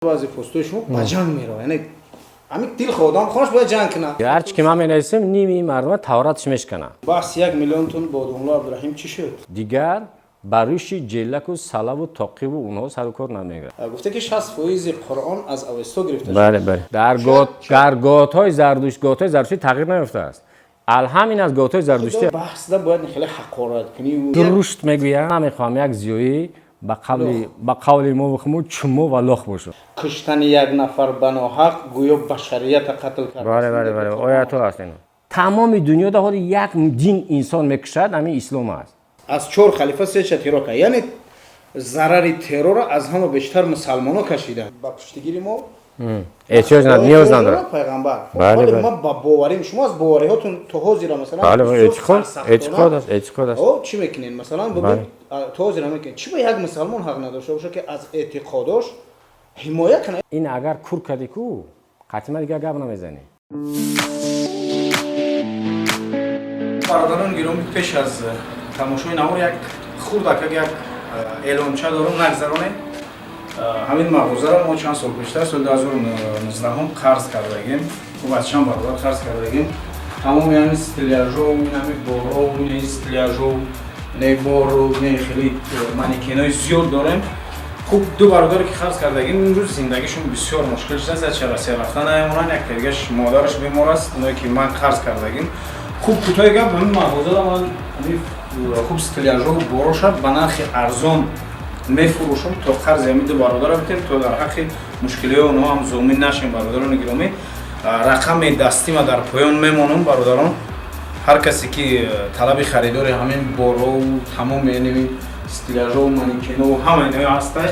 Баъзе постҳои шумо ба ҷанг меравад, яъне ҳамин дилхоҳ одам хонаш бояд ҷанг кунад. Ҳарчи ки ман менависем, ними мардума тавратш мешканад. Баҳси 1 миллион тун бо Домулло Абдураҳим чӣ шуд? Дигар ба рӯши ҷеллаку салаву тоқиву онҳо сару кор намегирад. Гуфта ки 60 фоизи Қуръон аз Авесто гирифта шуд. Бале, бале. Дар готҳои Зардушт, готҳои зардуштӣ тағйир наёфтааст. Алҳам ин аз готҳои зардуштӣ. Баҳсда бояд хеле ҳақорат кунӣ. Дурушт мегӯям, намехоҳам як зиёӣ ба қавли мо хуму чумо ва лох бошад. Куштани як нафар ба ноҳақ гӯё башарията қатл кард. Бале, бале, бале, оятҳо аст. Ин тамоми дунё дар ҳоли як дин инсон мекушад, ҳамин ислом аст. Аз чор халифа сеша террор кард, яъне зарари террорро аз ҳама бештар мусалмонҳо кашиданд. Ба пуштигири мо эҳтиёҷ ниёз надорад. Пайғамбар. Ма ба боварим шумо аз бовариҳотун то ҳозира, масалан, бале, эътиқод, эътиқод аст, эътиқод аст. Чӣ мекунед, масалан, то ҳозира мекунед? Чӣ ба як мусалмон ҳақ надошта бошад, ки аз эътиқодош ҳимоя кунад? Ин агар кур кардӣ ку, қатъима дигар гап намезанӣ. Бародарони гиромӣ, пеш аз тамошои навор як хурдакак як эълонча дорум, нагзаронем. Ҳамин мағозаро мо чанд сол пештар, соли 2019 қарз кардагим. Хуб, аз чанд бародар қарз кардагим. Тамоми ҳамин стелляжоу, ҳамин бороу, ин стелляжоу, не бору, не хеле манекенои зиёд дорем. Хуб, ду бародаре ки қарз кардагим, имрӯз зиндагишон бисёр мушкил шудааст, аз Россия рафта намемонанд, як дигаш модараш бемор аст, оное ки ман қарз кардагим. Хуб, кӯтоҳи гап, ҳамин мағозада ман ҳамин хуб стелляжоу бороша ба нархи арзон мефурӯшам, то қарзи ҳамин ду бародара битем, то дар ҳаққи мушкилиҳои онҳо ҳам зомин нашем. Бародарони гиромӣ, рақами дастима дар поён мемонам. Бародарон, ҳар касе ки талаби харидори ҳамин бороу, тамоми яъне стелляжоу, манекенову ҳама инои ҳастай,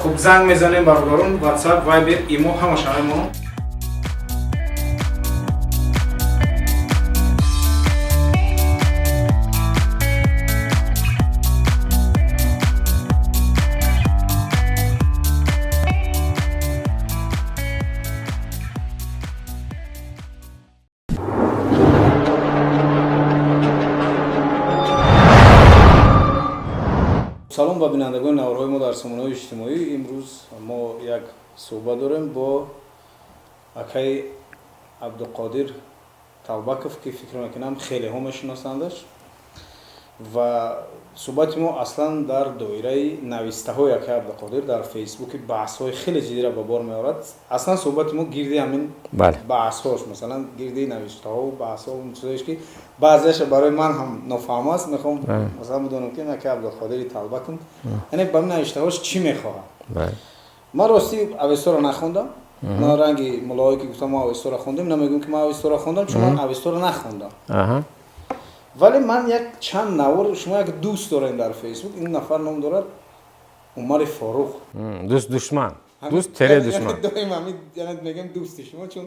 хуб, занг мезанем, бародарон. WhatsApp, Viber, имо ҳамаша мемонам. Салом ба бинандагони наворҳои мо дар сомонаҳои иҷтимоӣ. Имрӯз мо як суҳбат дорем бо акаи Абдуқодир Талбаков, ки фикр мекунам хелеҳо мешиносандаш, ва суҳбати мо аслан дар доираи навистаҳои акаи Абдуқодир дар Фейсбуки баҳсҳои хеле ҷиддиро ба бор меорад. Аслан суҳбати мо гирди ҳамин баҳсҳош, масалан, гирди навиштаҳо, баҳсҳо, чизоеш ки баъзеаша барои ман ҳам нофаҳм аст. Мехоҳам, масалан, бидонам, ки акаи Абдуқодири Талбаков, яъне ба ин навиштаҳош чӣ мехоҳад. Ман ростӣ Авесторо нахондам. Ман ранги муллоҳое ки гуфтам, мо Авесторо хондем, намегӯям ки ман Авесторо хондам, чун ман Авесторо нахондам. Вале ман як чанд навор, шумо як дӯст дорем дар Фейсбук, ин нафар ном дорад Умари Форуқ. Дӯст, душман, дӯст тере душман. Доим ҳамин, яъне мегӯям дӯсти шумо, чун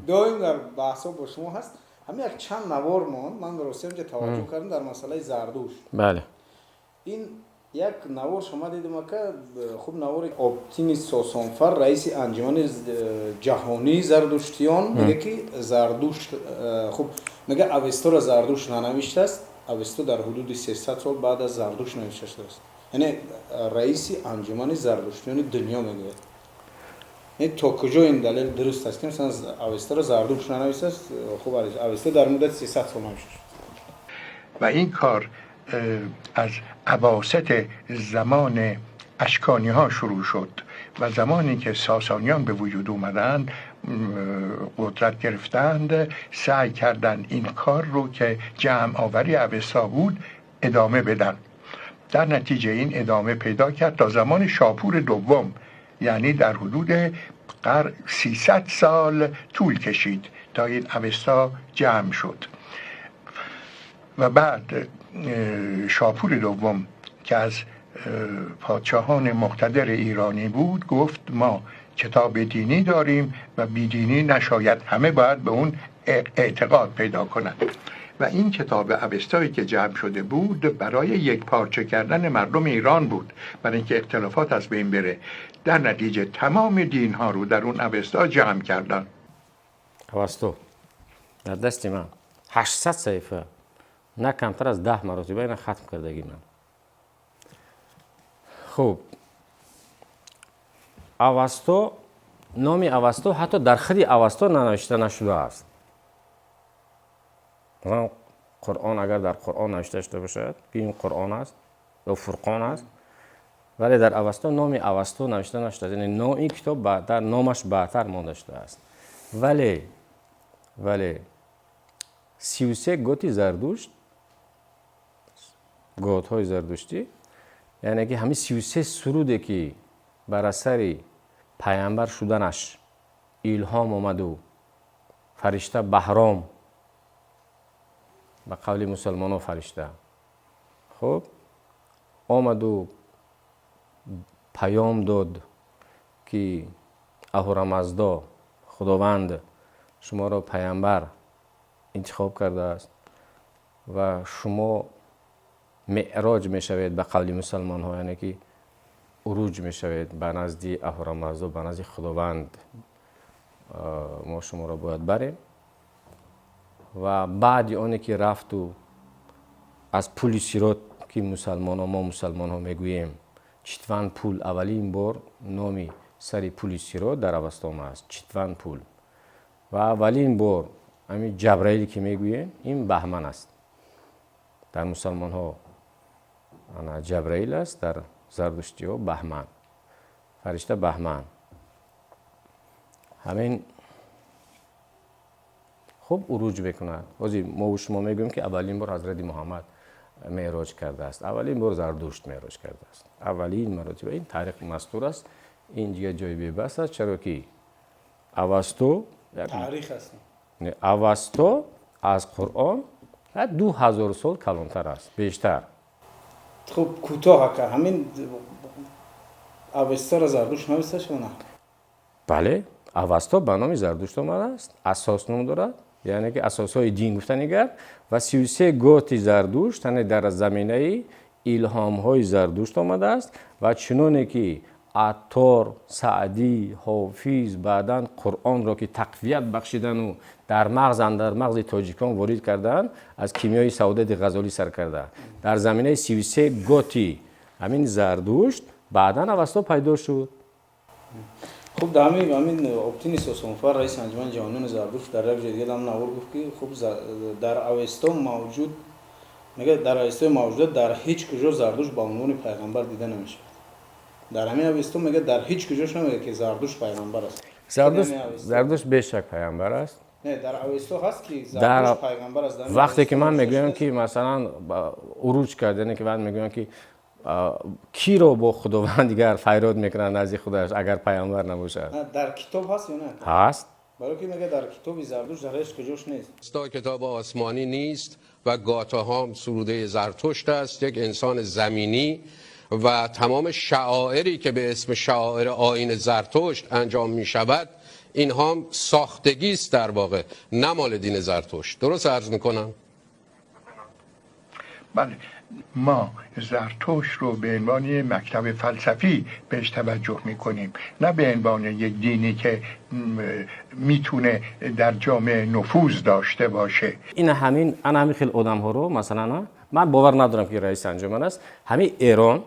доим дар баҳсҳо бо шумо ҳаст. Ҳамин як чанд навор монд, ман ростӣ онҷа таваҷҷӯҳ кардам дар масъалаи Зардушт. Ин як навор шума дидем, ака, хуб, навори Оптини Сосонфар, раиси анҷумани ҷаҳонии зардуштиён, мега ки Зардушт, хуб, мега Авесторо Зардушт нанавиштааст, Авесто дар ҳудуди 300 сол баъд аз Зардушт навишта шудааст. Яъне раиси анҷумани зардуштиёни дунё мегӯяд. То куҷо ин далел дуруст аст, ки масалан Авесторо Зардушт нанавиштааст, хуб, Авесто дар муддати 300 сол навишта шуд? Ва ин кор аз اواسط زمان اشکانی ها شروع شد و زمانی که ساسانیان به وجود اومدند، قدرت گرفتند، سعی کردند این کار رو که جمع آوری اوستا بود ادامه بدن. در نتیجه این ادامه پیدا کرد تا زمان شاپور دوم، یعنی در حدود 300 سال طول کشید تا این اوستا جمع شد. و بعد شاپور دوم که از پادشاهان مقتدر ایرانی بود گفت ما کتاب دینی داریم و بیدینی نشاید، همه باید به اون اعتقاد پیدا کنند. و این کتاب اوستایی که جمع شده بود برای یک پارچه کردن مردم ایران بود، برای اینکه اختلافات از بین بره. در نتیجه تمام دین ها رو در اون اوستا جمع کردن. اوستا در دست من 800 صفحه، نه کمتر از 10 مراتبه اینا ختم کردگی من. خب. Авасто, номи Авасто ҳатто дар худи Авасто нанавишта нашудааст. Масалан, Қуръон, агар дар Қуръон навишта шуда бошад, ки ин Қуръон аст ё Фурқон аст, вале дар Авасто номи Авасто навишта нашудааст. Яъне ин китоб баъдтар, номаш баъдтар монда шудааст. Вале 33 готи Зардушт, готҳои зардуштӣ, яъне ки ҳамин 33 суруде, ки бар асари пайғамбар шуданаш илҳом омаду фаришта Баҳром, ба қавли мусулмонон фаришта, хуб, омаду паём дод, ки Аҳурамаздо, Худованд, шуморо пайғамбар интихоб кардааст ва шумо меъроҷ мешавед, ба қавли мусалмонҳо, яъне ки уруҷ мешавед ба назди Аҳурамаздо, ба назди Худованд, мо шуморо бояд барем. Ва баъди оне ки рафту аз пули Сирот, ки мусалмонҳо, мо мусалмонҳо мегӯем Читван пул, аввалин бор номи сари пули Сирот дар Авасто омааст, Читван пул. Ва аввалин бор ҳамин Ҷабраиле, ки мегӯем, ин Баҳман аст. Дар мусалмонҳо Ҷабраил аст, дар зардуштиҳо Баҳман, фаришта Баҳман. Ҳамин хуб уруҷ мекунад. Ҳозир мову шумо мегӯем, ки аввалин бор ҳазрати Муҳаммад меъроҷ кардааст, аввалин бор Зардушт меъроҷ кардааст, аввалин маротиба. Ин таърих мастур аст, ин дигар ҷои бебаҳс аст, чаро ки Авасто таърих аст. Авасто аз Қуръон 2000 сол калонтар аст, бештар. Хуб, кӯтоҳ, ака, ҳамин Авестаро Зардушт нависта шуда на? Бале, Авасто ба номи Зардушт омадааст, асос ном дорад, яъне ки асосҳои дин гуфтани гап, ва 33 готи Зардушт, яъне дар заминаи илҳомҳои Зардушт омадааст. Ва чуноне ки Аттор, Саъдӣ, Ҳофиз баъдан Қуръонро ки тақвият бахшидану дар мағз, андар мағзи тоҷикон ворид карданд, аз Кимиёи саодати Ғазолӣ сар карда, дар заминаи 33 готи ҳамин Зардушт баъдан Авасто пайдо шуд. Хуб, дар ҳамин Оптини Сосонфар, раиси анҷумани ҷавонони Зардушт, дар як ҷои дига дам навор гуфт, ки хуб, дар Авесто мавҷуд, мегӯяд, дар Авестои мавҷуда дар ҳеҷ куҷо Зардушт ба унвони пайғамбар дида намешавад. Дар ҳамин Авесто, мегӯяд, дар ҳеҷ куҷош намегӯяд, ки Зардушт пайғамбар аст. Зардушт бешак пайғамбар аст. Не, дар Авесто ҳаст, ки Зардушт пайғамбар аст? Вақте ки ман мегӯям, ки масалан уруҷ кард, яъне ки вақт мегӯям, ки киро бо Худованд дигар файрод мекунад назди худаш, агар пайғамбар набошад? Дар китоб ҳаст ё не? Ҳаст. Барои ки мегӯяд, дар китоби Зардушт дар ҳеҷ куҷош нест. کتاب آسمانی نیست و گاتاهام سروده زرتشت است، یک انسان زمینی، و تمام شعائری که به اسم شعائر آیین زرتشت انجام می شود، اینها هم ساختگی است در واقع، نه مال دین زرتشت. درست عرض میکنم؟ بله، ما زرتشت رو به عنوان یک مکتب فلسفی بهش توجه میکنیم، نه به عنوان یک دینی که میتونه در جامعه نفوذ داشته باشه. Ин ҳамин, ана ҳамин хел одамҳоро, масалан, ман бовар надорам, ки раиси анҷуман аст. Ҳамин Эрон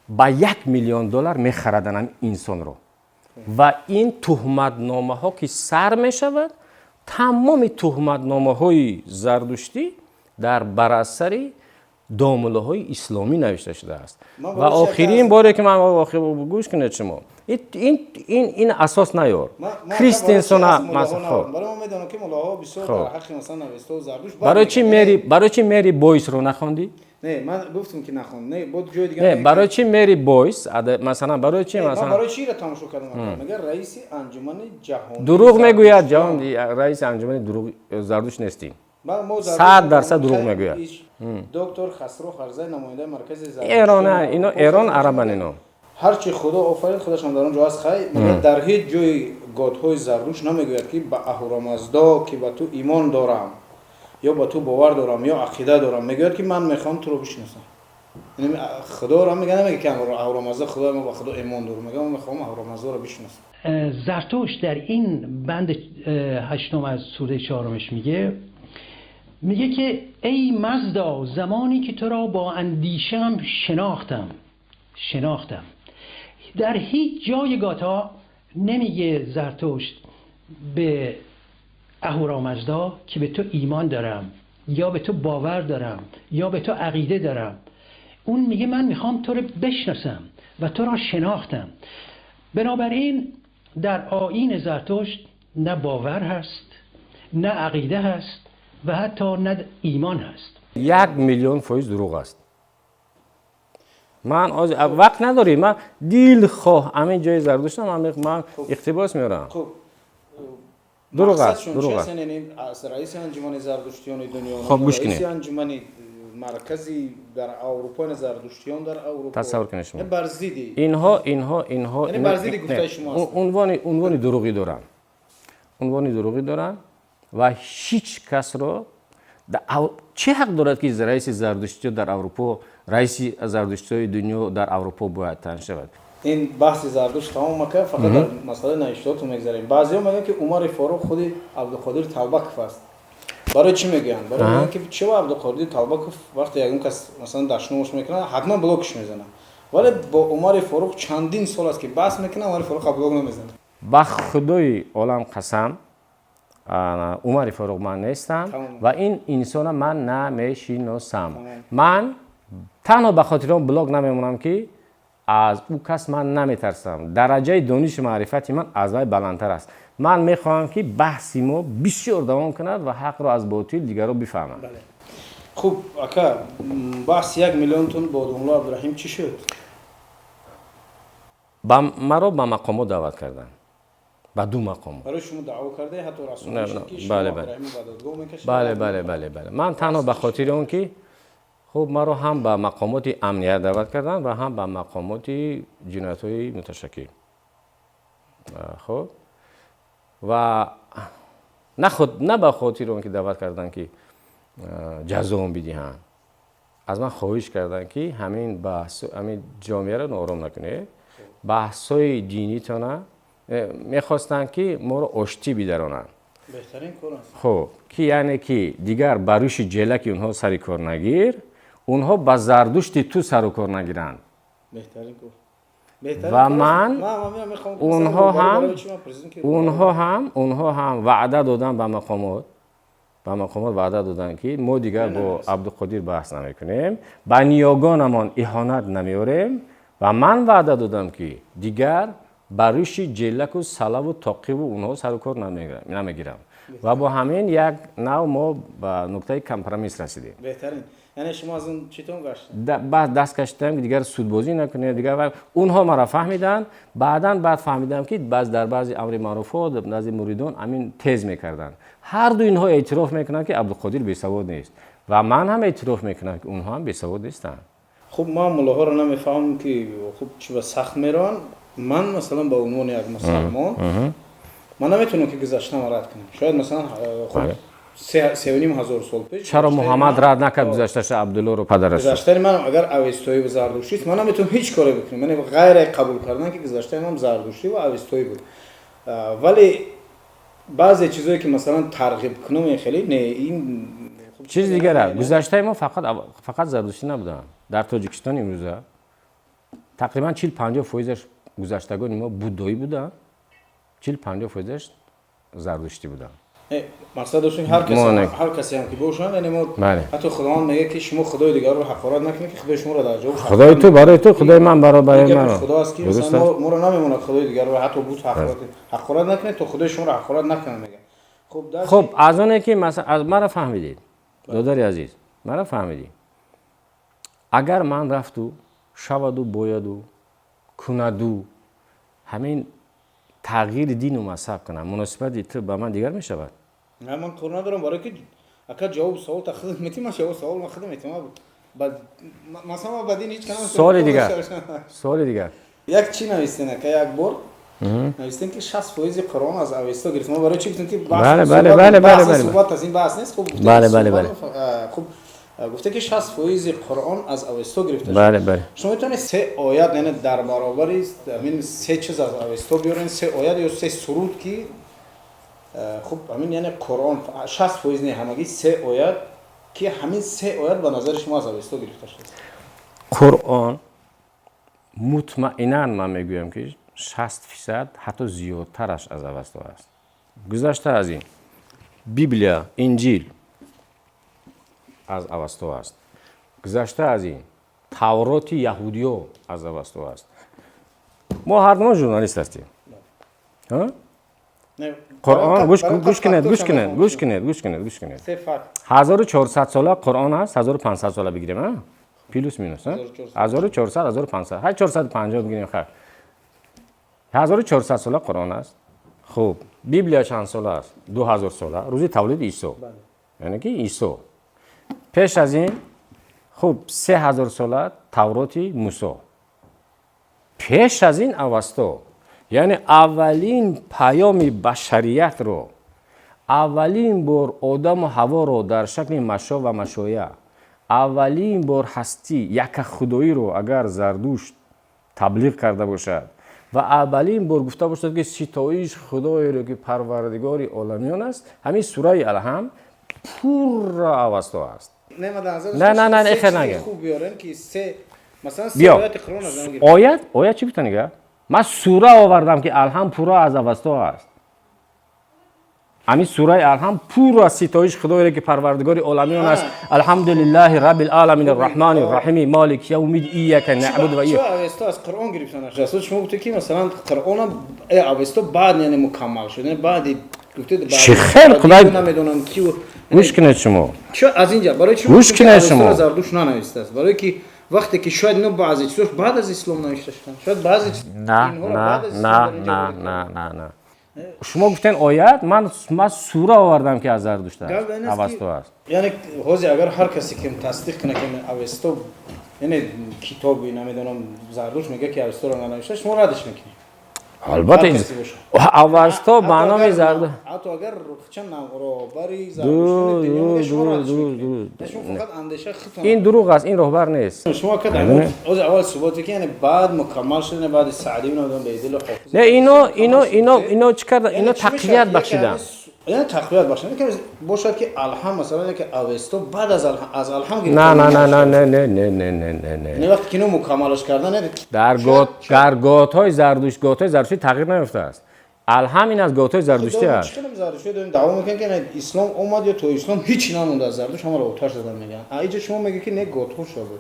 ба 1 миллион доллар мехарадан ҳамин инсонро ва ин туҳматномаҳо, ки сар мешавад, тамоми туҳматномаҳои зардуштӣ дар барасари домулаҳои исломӣ навишта шудааст. Ва охирин боре ки ман, гӯш кунед шумо, ин асос наёр Кристенсона. Барои чи Мери Бойсро нахондӣ? Не, ман гуфтам, ки нахонд. Не, бо ҷои дига. Не, барои чи Мери Бойс, масалан, барои чи? Масалан, барои чи ира тамошо кардам? Мегӯяд, раиси анҷумани ҷаҳонӣ. Дурӯғ мегӯяд. Ҷаҳон раиси анҷумани дурӯғ Зардушт нестӣ, 100% дурӯғ мегӯяд. Доктор Хасро Харзай, намояндаи маркази Эрон, ино Эрон арабан ино. Ҳарчи Худо офарид, худашон дар он ҷо аст. Хай, мегӯяд, дар ҳеҷ ҷои готҳои Зардушт намегӯяд, ки ба Аҳурамаздо, ки ба ту имон дорам ё ба ту бовар дорам ё ақида дорам. Мегӯяд, ки ман мехоҳам туро бишиносам. Худоро мега, намега, ки Аҳурамазда Худо, ма ба Худо имон дорам. Мега, ман мехоҳам Аҳурамаздоро бишиносам. زرتشت در این بند هشتم از سروده چهارمش میگه که ای مزدا، زمانی که تو را با اندیشم شناختم، در هیچ جای گاتا نمیگه زرتشت به اهورامزدا که به تو ایمان دارم یا به تو باور دارم یا به تو عقیده دارم. اون میگه من میخوام تو رو بشناسم و تو را شناختم. بنابراین در آیین زرتشت نه باور هست، نه عقیده هست و حتی نه ایمان هست. 1 میلیون فویز دروغ است. من از وقت نداریم، من дилхоҳ ҳамин ҷои зардуштам ман иқтибос меорам. Хуб. Дурӯғ аст, дурӯғ аст. Аз раиси анҷумани зардуштиёни дунё, Хоб, гӯш раиси кунед. анҷумани маркази дар Аврупо, зардуштиён дар Аврупо. Тасаввур кунед шумо. Бар зидди инҳо Яъне бар зидди гуфтаи шумо аст. Унвони дурӯғӣ доранд, унвони дурӯғӣ доранд ва ҳеҷ касро чӣ ҳақ дорад, ки раиси зардуштиё дар Аврупо, раиси зардуштиёи дунё дар Аврупо бояд таъин шавад? Ин баҳси Зардушт тамом мака, фақат дар масъалаи навиштаҳотон мегзарем. Баъзеҳо мегӯянд, ки Умари Форуқ худи Абдуқодир Талбаков аст. Барои чӣ мегӯянд? Барои мегӯянд, ки чиро Абдуқодир Талбаков вақте ягон кас, масалан, дашномаш мекунад, ҳатман блокш мезанад, вале бо Умари Форуқ чандин сол аст, ки баҳс мекунад, Умари Форуқ блок намезанад. Ба худои олам қасам, Умари Форуқ ман нестам ва ин инсона ман намешиносам. Ман танҳо ба хотири он блок намемонам, ки аз ӯ кас ман наметарсам. Дараҷаи донишу маърифати ман аз вай баландтар аст. Ман мехоҳам, ки баҳси мо бисёр давом кунад ва ҳақро аз ботил дигарро бифаҳманд. Хуб, ака, баҳси 1 миллионтон бо Домулло Абдураҳим чӣ шуд? Маро ба мақомот даъват карданд, ба ду мақом. Барои шумо даъво карда, ҳатто расонаӣ шуд, ки шумо Абдураҳимро ба додгоҳ мекашед. Бале, ман танҳо ба хотири он ки, хуб, маро ҳам ба мақомоти амният даъват карданд ва ҳам ба мақомоти ҷиноятҳои муташаккил. Хуб, ва на ба хотири он ки даъват карданд, ки ҷазоам бидиҳанд, аз ман хоҳиш карданд, ки ҳамин баҳс, ҳамин ҷомеаро ноором накунед, баҳсҳои динитона. Мехостанд, ки моро оштӣ бидаронанд. Беҳтарин кор аст. Хуб, ки яъне ки дигар ба рӯши ҷелаки онҳо сари кор нагир, онҳо ба зардушти ту сару кор нагиранд. Беҳтарин кор. Беҳтарин Ва кор аст. ман Ман мехоҳам ки онҳо масалан ҳам барои чӣ ман президент ки онҳо ҳам ваъда доданд ба мақомот, ваъда доданд, ки мо дигар бо Абдуқодир баҳс намекунем, ба ниёгонамон иҳонат намеорем. Ва ман ваъда додам, ки дигар ба рӯши ҷелаку салаву тоқиву онҳо сару кор намегирам. Ва бо ҳамин як нав мо ба нуқтаи компромисс расидем. Беҳтарин, яъне шумо аз он читон гаштед? Баъд даст кашидам, ки дигар судбозӣ накунем дигар. Онҳо маро фаҳмиданд. Баъдан баъд фаҳмидам, ки баъз дар баъзе амри маъруфҳо назди муридон ҳамин тез мекарданд. Ҳарду инҳо эътироф мекунанд, ки Абдуқодир бесавод нест, ва ман ҳам эътироф мекунам, ки онҳо ҳам бесавод нестанд. Хуб, ман муллоҳоро намефаҳмам, ки хуб, чӣ ба сахт мераванд. Ман, масалан, ба унвони як мусалмон, ман наметавонам, ки гузаштаам рад кунам. Шояд, масалан, хуб, 3,5 ҳазор сол пеш Чаро гузаштаи Муҳаммад рад накард гузашташа, Абдуллоро, падарашро? Гузаштаи ман агар авестоӣ ва зардуштист, ман наметавонам ҳеҷ коре бикунам, яъне ғайре қабул кардан, ки гузаштаи ман зардуштӣ ва авестоӣ буд. Вале баъзе чизое, ки, масалан, тарғиб кунам, хеле не, ин хуб. Чизи дигар, гузаштаи мо фақат зардуштӣ набуданд. Дар Тоҷикистон имрӯза тақрибан 40-50 фоизаш гузаштагони мо буддоӣ буданд, 40-50 фоизаш зардуштӣ буданд. Мақсад доштем, ҳар касе Мо не. ҳар касе ҳам ки бошанд, яъне мо Бале. ҳатто Худованд мегӯяд, ки шумо худои дигарро ҳақорат накунед, ки худои шуморо дар ҷавоб Худои ту барои ту, худои ман барои ин гапи ман. Худо аст, ки Дуруст масалан, аст. моро намемонад худои дигарро ҳатто бут ҳақорат накунед, то худои шуморо ҳақорат накунад, мегӯяд. Хуб, Хуб, аз оне ки, масалан, аз мара фаҳмидед, додари азиз, мара фаҳмидӣ, агар ман рафту шаваду бояду кунаду ҳамин тағйири дину мазҳаб кунам, муносибати ту ба ман дигар мешавад? Не, ман кор надорам, барои ки, ака, ҷавоби савол та худат метӣ, ман ҷавоби савол ман худам метавонам. Масалан, ман ба дин ҳеҷ канам. Суоли дигар, суоли дигар. Як чӣ навистен, ака, як бор навистен, ки 60 фоизи Қуръон аз Авесто гирифт. Мо барои чӣ гуфтем, ки Бале, бале, бале, бале, бале. суҳбат аз ин баҳс нест. Хуб, гуфтем, Бале, ки бале, суҳбат- бале. Хуб, гуфте, ки 60 фоизи Қуръон аз Авесто гирифта шуд. Бале, бале. Шумо метавонед се оят, яъне дар баробари ҳамин се чиз аз Авесто биёрен, се оят ё се суруд, ки хуб, ҳамин, яъне Қуръон 60 фоиз не, ҳамагӣ се оят, ки ҳамин се оят ба назари шумо аз Авесто гирифта шудааст? Қуръон. Мутмаинан ман мегӯям, ки 60% ҳатто зиёдтараш аз Авасто аст. Гузашта аз ин, Библия, Инҷил аз Авасто аст. Гузашта аз ин, Тавроти яҳудиё аз Авасто аст. Мо ҳардумо журналист ҳастем. Қуръон, гӯш кунед, гӯш кунед, гӯш кунед, гӯш кунед, гӯш кунед. 1400 сола Қуръон аст, 1500 сола бигирем, плюс минус 1400, 1500, ҳай, 450 бигирем, хайр, 1400 сола Қуръон аст. Хуб, Библия чанд сола аст? 2000 сола, рӯзи тавлиди Исо, яъне ки Исо. Пеш аз ин, хуб, 3000 сола Тавроти Мусо, пеш аз ин Авасто. Яъне аввалин паёми башариятро, аввалин бор Одаму Ҳаворо дар шакли машо ва машоя, аввалин бор ҳастӣ якахудоиро агар Зардушт таблиғ карда бошад ва аввалин бор гуфта бошад, ки ситоиш Худоеро, ки Парвардигори оламиён аст, ҳамин сураи Алҳамд пурра Авасто аст. Не, не, не, хел нага. Биё, оят, оят чӣ гуфта? Нига, ман сура овардам, ки Алҳамд пурра аз Авасто аст. Ҳамин сураи Алҳамд пурра ситоиш Худоеро, ки Парвардигори оламиён аст. Алҳамдулиллаҳи раббил оламин, арраҳмани рраҳими, молики явмид, ияка наъбуду ва Авесто аз Қуръон гирифта нашудааст. Шумо гуфтед, ки масалан Қуръонам Авесто баъд, яъне мукаммал шуд, баъди гуфтед. Чӣ хел Худой намедонам ки. Гӯш кунед шумо. Чо аз инҷа барои чӣ Гӯш кунед шумо. Зардушт нанавистааст? Барои ки вақте ки шояд ино баъзе чизош баъд аз ислом навишта шуданд, шояд баъзе На, на, на, на, на, на, на, шумо гуфтен оят, ман сура овардам, ки аз Зардушт аст, Авасто аст. Яъне ҳозир агар ҳар касе ки тасдиқ кунад, ки Авесто, яъне китоби намедонам Зардушт мегӯяд, ки Авесторо нанавишта, шумо раддиш мекунед? Албатта, Авасто ба номи Зарду Ҳатто агар чанд роҳбари. Ин дурӯғ аст, ин роҳбар нест. Шумо аввал суботе, ки яъне баъд мукаммал шуд, баъди Саъдӣ, Бедил. Не, ино чӣ карда? Ино тақвият бахшиданд. Яъне тақвият бахшиданд бошад, ки Алҳам, масалан, ки Авесто баъд аз Алҳам. На, на, на, на, не, не, не, не, не, не, не. Не, вақте кино мукаммалаш кардан. Дар готҳои Зардушт, готҳои Зардуштӣ тағйир наёфтааст. Алҳам ин аз готҳои зардуштӣ аст. Зардуштӣ дорем даъво мекунем, ки ислом омад ё то ислом ҳеч намонда аз Зардушт, ҳамаро оташ задан мегӯянд. А иҷа шумо мегӯед, ки не, готҳо шуда.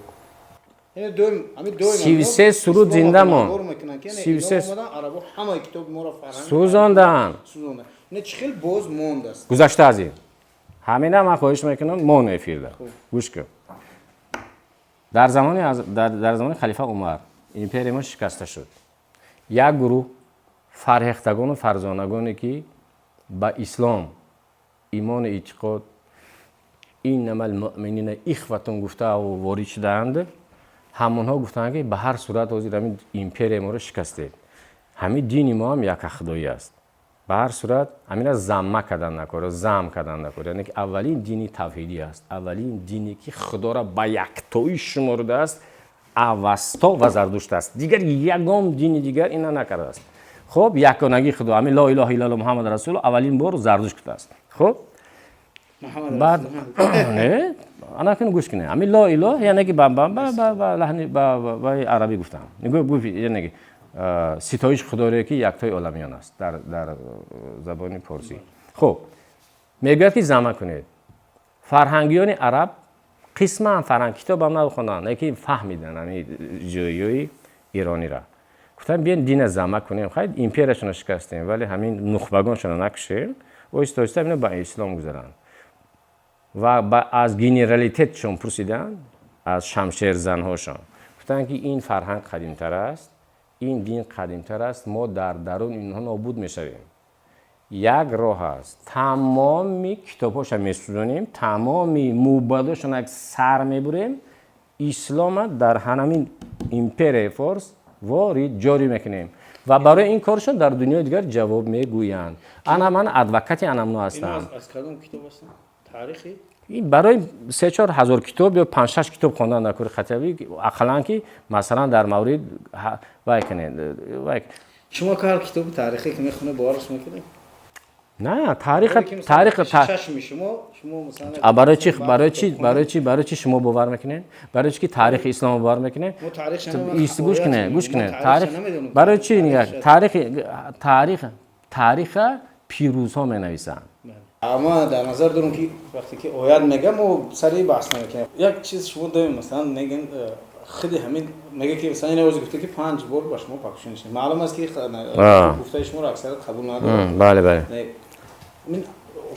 33 суруд зинда монд. Сӯзонданд. Чӣ хел боз мондааст? Гузашта аз ин, ҳамина ман хоҳиш мекунам, мон эфирда гӯш кун. Дар замони халифа Умар империяи мо шикаста шуд. Як гурӯҳ фарҳехтагону фарзонагоне, ки ба ислом имону эътиқод, иннамал муъминина ихватун гуфтаву ворид шудаанд, ҳамонҳо гуфтанд, ки ба ҳар сурат ҳозир ҳамин империяи моро шикастед, ҳамин дини мо ҳам якахудоӣ аст, ба ҳар сурат ҳамина замма кардан накор, зам кардан накор. Яъне ки аввалин дини тавҳидӣ аст, аввалин дине, ки Худоро ба яктоӣ шумордааст, Авасто ва Зардушт аст. Дигар ягон дини дигар ина накардааст. Хуб, яконагии Худо, ҳамин ло илоҳа иллалло, Муҳаммад расулу, аввалин бор Зардушт гуфтааст. Хуб, баъд не, ана кун, гӯш кунед, ҳамин ло илоҳ, яъне ки ба лаҳни ба арабӣ гуфтам, яъне ки ситоиш Худоре, ки яктои оламиён аст, дар забони порсӣ. Хуб, мегӯяд, ки зама кунед. Фарҳангиёни араб қисман фарҳанг, китобам нахонданд, лекин фаҳмиданд ҳамин ҷойҳои иронира. Гуфтанд, биён дина зама кунем, хайр, империяшонро шикастем, вале ҳамин нухбагоншонро накушем, оҳиста оҳиста ино ба ислом гузаранд. Ва аз генералитетшон пурсиданд, аз шамшерзанҳошон, гуфтанд, ки ин фарҳанг қадимтар аст, ин дин қадимтар аст, мо дар дарун инҳо нобуд мешавем. Як роҳ аст: тамоми китобҳоша месӯзонем, тамоми мӯбадошон як сар мебурем, ислома дар ҳамин империяи форс ворид ҷорӣ мекунем. Ва барои ин коршон дар дунёи дигар ҷавоб мегӯянд. Ана ман адвокати анамно ҳастам. Барои 3-4 ҳазор китоб ё панҷ-шаш китоб хондан дар кори хатиавӣ, ақаллан ки масалан дар маврид вай кунед. Шумо ҳар китоби таърихӣ ки мехонед, боварш мекунед? На, таърих, таърих. Чашми шумо, шумо масалан. Барои чӣ, барои чӣ, барои чӣ, барои чӣ шумо бовар мекунед? Барои чӣ ки таърихи ислом бовар мекунед? Гӯш кунед, гӯш кунед. Таърих барои чӣ? Таърих, таърих, таъриха пирӯзҳо менависанд. Ама дар назар дорам, ки вақте ки оят мега, мо сари баҳс намекунем. Як чиз, шумо доим, масалан, мегӯем, худи ҳамин мега, ки масалан ин гуфта, ки панҷ бор ба шумо пакшун. Маълум аст, ки гуфтаи шуморо аксарият қабул надорад. Бале, бале.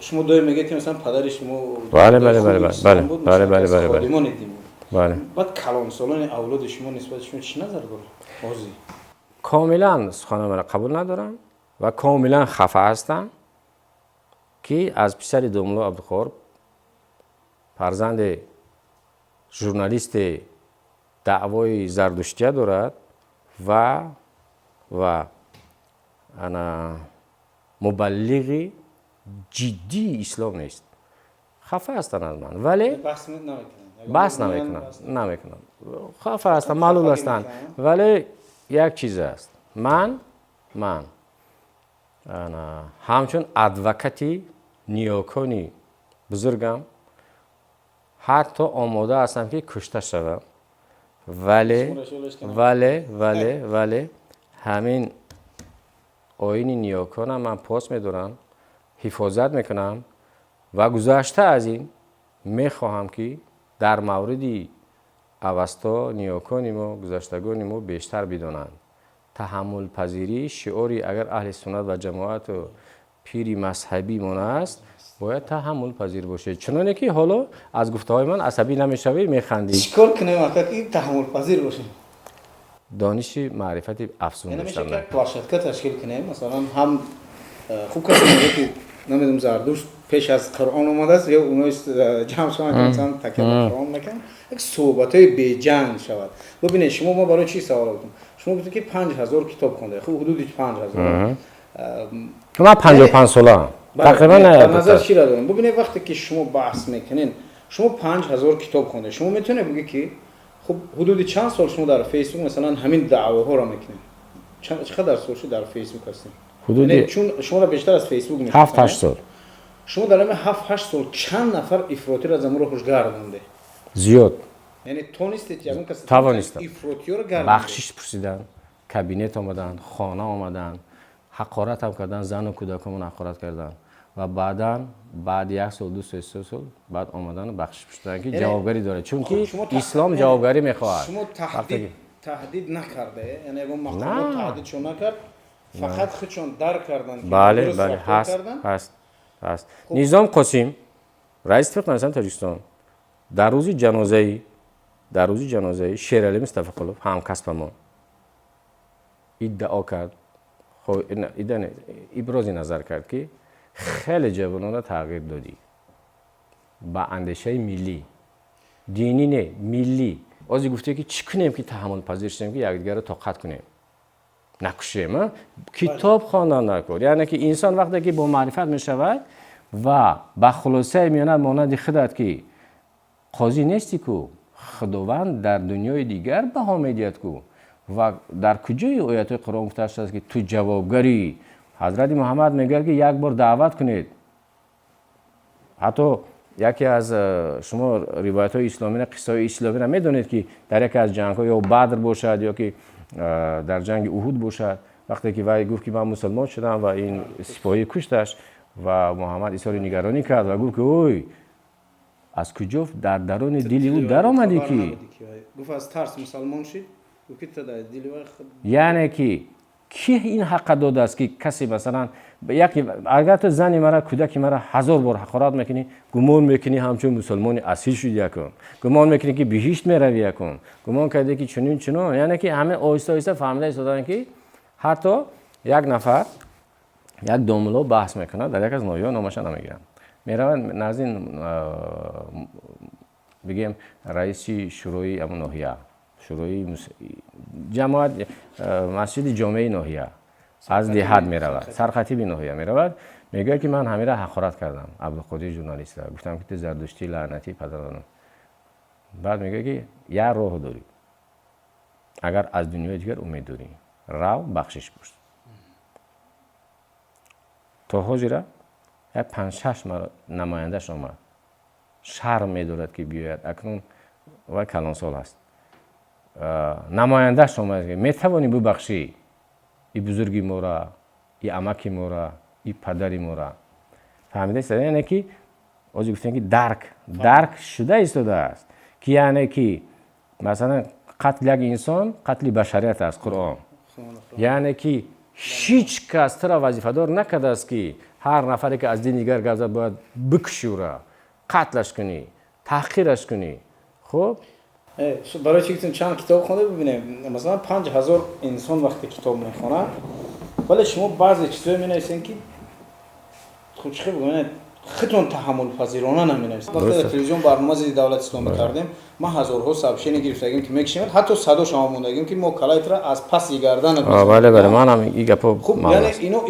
Шумо доим мегӯед, ки масалан падари шумо бале бале бале бале бале бале бале ходимони дин. Бале. Баъд калонсолони авлоди шумо нисбати шумо чӣ назар дорад ҳозир? Комилан суханои маро қабул надоранд ва комилан хафа ҳастанд, ки аз писари домулло Абдуқоҳор, фарзанди журналисте, даъвои зардуштия дорад ва ана мубаллиғи ҷиддии ислом нест. Хафа ҳастанд аз ман, вале баҳс намекунанд, намекунанд. Хафа ҳастанд, маълул ҳастанд, вале як чиз аст: ман ҳамчун адвокати ниёкони бузургам ҳатто омода ҳастам, ки кушта шавам, вале ҳамин оини ниёконам ман пос медорам, ҳифозат мекунам ва гузашта аз ин мехоҳам, ки дар мавриди Авасто ниёкони мо, гузаштагони мо бештар бидонанд. Таҳаммулпазирӣ шиори агар аҳли суннат ва ҷамоату пири мазҳабимон аст, бояд таҳаммулпазир бошед. Чуноне ки ҳоло аз гуфтаҳои ман асабӣ намешавӣ, механдӣ. Чӣ кор кунем, ака, ки таҳаммулпазир бошем? Дониши маърифати афзун доштан. Площадка ташкил кунем, масалан, ҳам хуб касе мегӯяд, ки намедонам, Зардушт пеш аз Қуръон омадааст ё оно ҷамъ шаванд, ки масалан такя ба Қуръон мекунанд, як суҳбатҳои беҷанг шавад. Бубинед, шумо, ма барои чӣ савол додам? Шумо гуфтед, ки 5000 китоб хонда, хуб, ҳудуди 5000. Ман 55 солаам тақрибан. Дар назар чиро дорам? Бубинед, вақте ки шумо баҳс мекунед, шумо 5000 китоб хонда, шумо метавонед бигӯед, ки хуб, ҳудуди чанд сол шумо дар Фейсбук масалан ҳамин даъвоҳоро мекунед? Чӣ қадар сол шуд дар Фейсбук ҳастед? Ҳудуди чун шуморо бештар аз Фейсбук. 7-8 сол. Шумо дар ҳамин 7-8 сол чанд нафар ифротиро аз амро ҳушгардонде? Зиёд. Яъне тонистед ягон кас Тавонистам. ифротиёро гардонде? Бахшиш пурсиданд, кабинет омаданд, хона омаданд, ҳақоратам карданд, зану кӯдакомон ҳақорат карданд ва баъдан, баъди як сол, 2 сол, 3 сол баъд омадану бахшиш пурсиданд, ки ҷавобгарӣ дорад, чунки ислом ҷавобгарӣ мехоҳад. Шумо таҳдид накарде, яъне ягон мақомот таҳдидшон накард, фақат худшон дарк карданд? Бале, бале, ҳаст, ҳаст, ҳаст. Низом Қосим, раиси Иттифоқи нависандаи Тоҷикистон, дар рӯзи ҷанозаи Шералӣ Мустафоқулов, ҳамкасбамон, иддао кард, ибрози назар кард, ки хеле ҷавононро тағйир додӣ ба андешаи миллӣ, динӣ не, миллӣ. Ози гуфте, ки чӣ кунем, ки таҳаммулпазир шудем, ки якдигарро тоқат кунем, накушем? Китоб хондан накор. Яъне ки инсон вақте ки бо маърифат мешавад ва ба хулосае меонад, монанди худат, ки қозӣ нестӣ ку, Худованд дар дунёи дигар баҳо медиҳад ку. Ва дар куҷои оятҳои Қуръон гуфта шудааст, ки ту ҷавобгарӣ? Ҳазрати Муҳаммад мегӯяд, ки як бор даъват кунед. Ҳатто яке аз шумо ривоятҳои исломиро, қиссаҳои исломиро медонед, ки дар яке аз ҷангҳо, ё Бадр бошад, ё ки дар ҷанги Уҳуд бошад, вақте ки вай гуфт, ки ман мусулмон шудам, ва ин сипоҳӣ кушташ ва Муҳаммад изҳори нигаронӣ кард ва гуфт, ки ой, аз куҷо дар дарони дили ӯ даромадӣ, ки гуфт, аз тарс мусалмон шид. Яъне ки ки ин ҳаққа додааст, ки касе, масалан, агар ту зани мара, кӯдаки мара ҳазор бор ҳақорат мекунӣ, гумон мекунӣ ҳамчун мусулмони асил шуди якун, гумон мекунӣ, ки биҳишт меравӣ якун, гумон кардӣ, ки чунин чунон. Яъне ки ҳама оҳиста оҳиста фаҳмида истоданд, ки ҳатто як нафар, як домулло баҳс мекунад дар як аз ноҳияҳо, номаша намегирам, меравад назди, бигем, раиси шӯрои ҳамун ноҳия, шӯрои ҷамоат, масҷиди ҷомеаи ноҳия, аз деҳат меравад, сархатиби ноҳия меравад, мегӯяд, ки ман ҳамира ҳақорат кардам, Абдуқодир журналиста, гуфтам, ки ту зардуштӣ, лаънатӣ падарон. Баъд мегӯяд, ки як роҳ дорӣ: агар аз дунёи дигар умед дорӣ, рав, бахшиш пурс. То ҳозира Як панҷ-шаш намояндааш омад. Шарм медорад, ки биёяд, акнун вай калонсол аст. Намояндааш омад: метавонӣ бубахшӣ и бузурги мора, и амаки мора, и падари мора? Фаҳмидаст? Яъне ки ҳозир гуфтем, ки дарк шуда истодааст, ки яъне ки масалан қатли як инсон қатли башарият аст. Қуръон, яъне ки ҳеҷ кас тура вазифадор накардааст, ки ҳар нафаре ки аз дини дигар гап зад, бояд бикушӣ, ӯра қатлаш кунӣ, таҳқираш кунӣ. Хуб. Барои чи гуфтем, чанд китоб хонда бибинем. Масалан, 5000 инсон вақте китоб мехонад, вале шумо баъзе чизое менависем, ки хуб, чӣ бигӯям, худтон таҳаммулпазирона наменависед. Вақте дар телевизион барнома зидди давлати исломӣ кардем, ман ҳазорҳо сообщение гирифтагим, ки мекушем, ҳатто садошама мондагим, ки мо калайтра аз паси гардан. Бале, манам и гапо. Хуб, яъне ино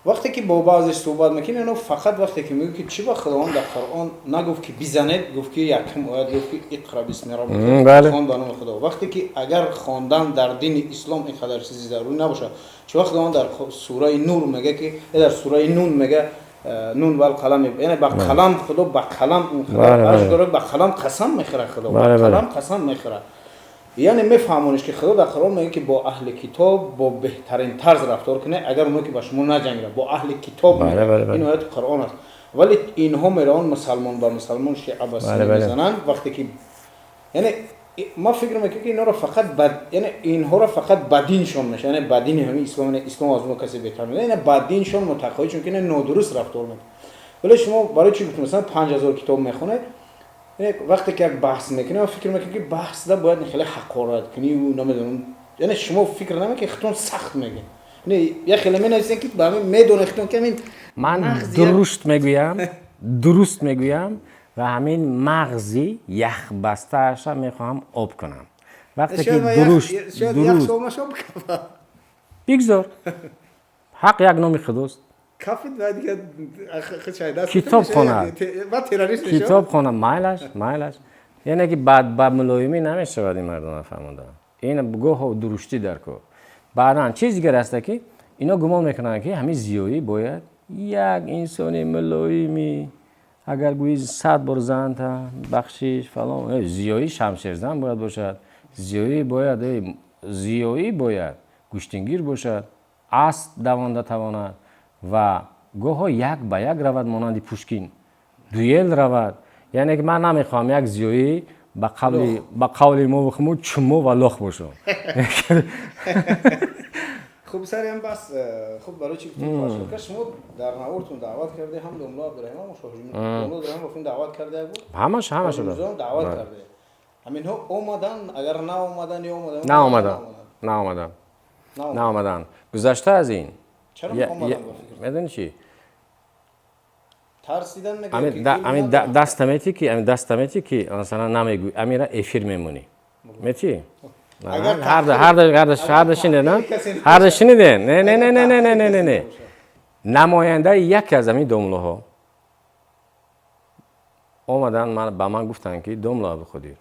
вақте ки бо баъзе суҳбат мекунем, ино фақат вақте ки мегӯ, ки чӣ ба Худованд дар Қуръон нагуфт, ки бизанед, гуфт, ки якум оят гуфт, ки иқра бисми раббика, хон ба номи Худо. Вақте ки агар хондан дар дини ислом ин қадар чизи зарурӣ набошад, чӣ вақт Худованд дар сураи Нур мега, ки дар сураи Нун мега, нун вал қалам, яъне ба қалам, Худо ба қалам инқадар дорад, ба қалам қасам мехӯрад, Худо ба қалам қасам мехӯрад. Яъне мефаҳмониш, ки Худо дар Қуръон мегӯяд, ки бо аҳли китоб бо беҳтарин тарз рафтор кунед, агар оно ки ба шумо наҷангирад, бо аҳли китоб. Ин ояти Қуръон аст, вале инҳо мераванд, мусалмон ба мусалмон, шиа ба сунни мезананд. Вақте ки яъне ман фикр мекунам, ки инҳоро фақат ба, яъне инҳоро фақат ба диншон меша, яъне ба дини ҳамин ислом, ислом аз онҳо касе беҳтар, яъне ба диншон мутақоид, чунки ина нодуруст рафтор мекунад. Вале шумо барои чӣ гуфтем, масалан, 5000 китоб мехонед, вақте ки як баҳс мекунем, ман фикр мекунам, ки баҳсда бояд хеле ҳақорат кунӣ, намедонам, яъне шумо фикр намекунед, ки худтон сахт мегӯед, як хеле менависем, ки ба ҳамин медонед худтон, ки ҳамин. Ман дуруст мегӯям ва ҳамин мағзи яхбастааша мехоҳам об кунам. Вақте ки дуруст бигзор, ҳақ як номи худост. Китоб хонад, китоб хона, майлаш, майлаш. Яъне ки ба мулоимӣ намешавад ин мардума фаҳмонда, ин гоҳо дуруштӣ дар кор. Баъдан чиз дигар аста, ки ино гумон мекунанд, ки ҳамин зиёӣ бояд як инсони мулоимӣ, агар гӯӣ 100 бор занта бахшиш, фалон. Зиёӣ шамшерзан бояд бошад, зиёӣ бояд гӯштингир бошад, асп давонда тавонад ва гоҳо як ба як равад, монанди Пушкин дуэл равад. Яъне ки ман намехоҳам як зиёӣ ба қавли мо мо чумо ва лох бошам. Хуб, сари бас. Хуб, барои чи гуфтем, шумо дар навортон даъват карде ҳам домла Абдураҳимам, домла Абдураҳимов даъват карда буд. Ҳамаш, ҳамаш. Даъват карде, ҳаминҳо омадан, агар наомадан ё омадан? Наомадан, наомадан, наомадан. Гузашта аз ин, медони чи? Тарсидан. Ами даста мети, ки ами даста мети, ки масалан намегӯй, амира эфир мемонӣ, мети. Ҳарда шиниден, ҳарда шиниден. Не, не, не, не, не, не, не, не, не. Намояндаи яке аз ҳамин домлаҳо омадан ба ман гуфтанд, ки домла Абдуқодир,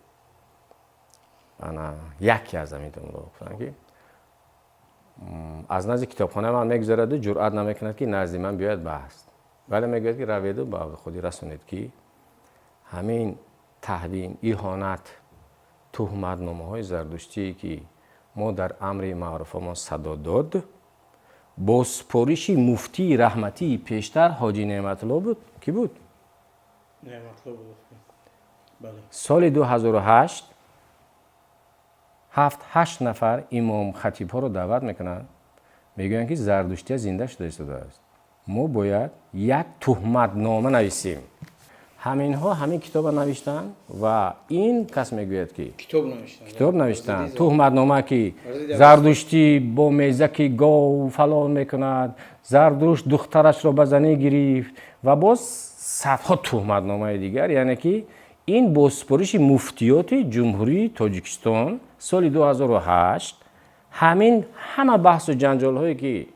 ана яке аз ҳамин домлаҳо гуфтанд, ки аз назди китобхона ман мегузараду ҷуръат намекунад, ки назди ман биёяд баҳс, вале мегӯяд, ки раведу ба Абдуқодир расонед, ки ҳамин таҳдин, иҳонат, туҳматномаҳои зардуштие, ки мо дар амри маъруфамон садо дод, бо супориши муфтии раҳматии пештар Ҳоҷи Неъматулло буд, кӣ буд, соли 2008 ҳафт ҳашт нафар имом хатибҳоро даъват мекунанд, мегӯянд, ки зардуштия зинда шуда истодааст, мо бояд як туҳматнома нависем. Ҳаминҳо ҳамин китоба навиштанд ва ин кас мегӯяд, ки китоб навиштанд, туҳматнома, ки зардуштӣ бо мезаки гов фалон мекунад, Зардушт духтарашро ба занӣ гирифт ва боз садҳо туҳматномаи дигар. Яъне ки ин бо супориши муфтиёти Ҷумҳурии Тоҷикистон соли 2008 ҳамин ҳама баҳсу ҷанҷолҳое, ки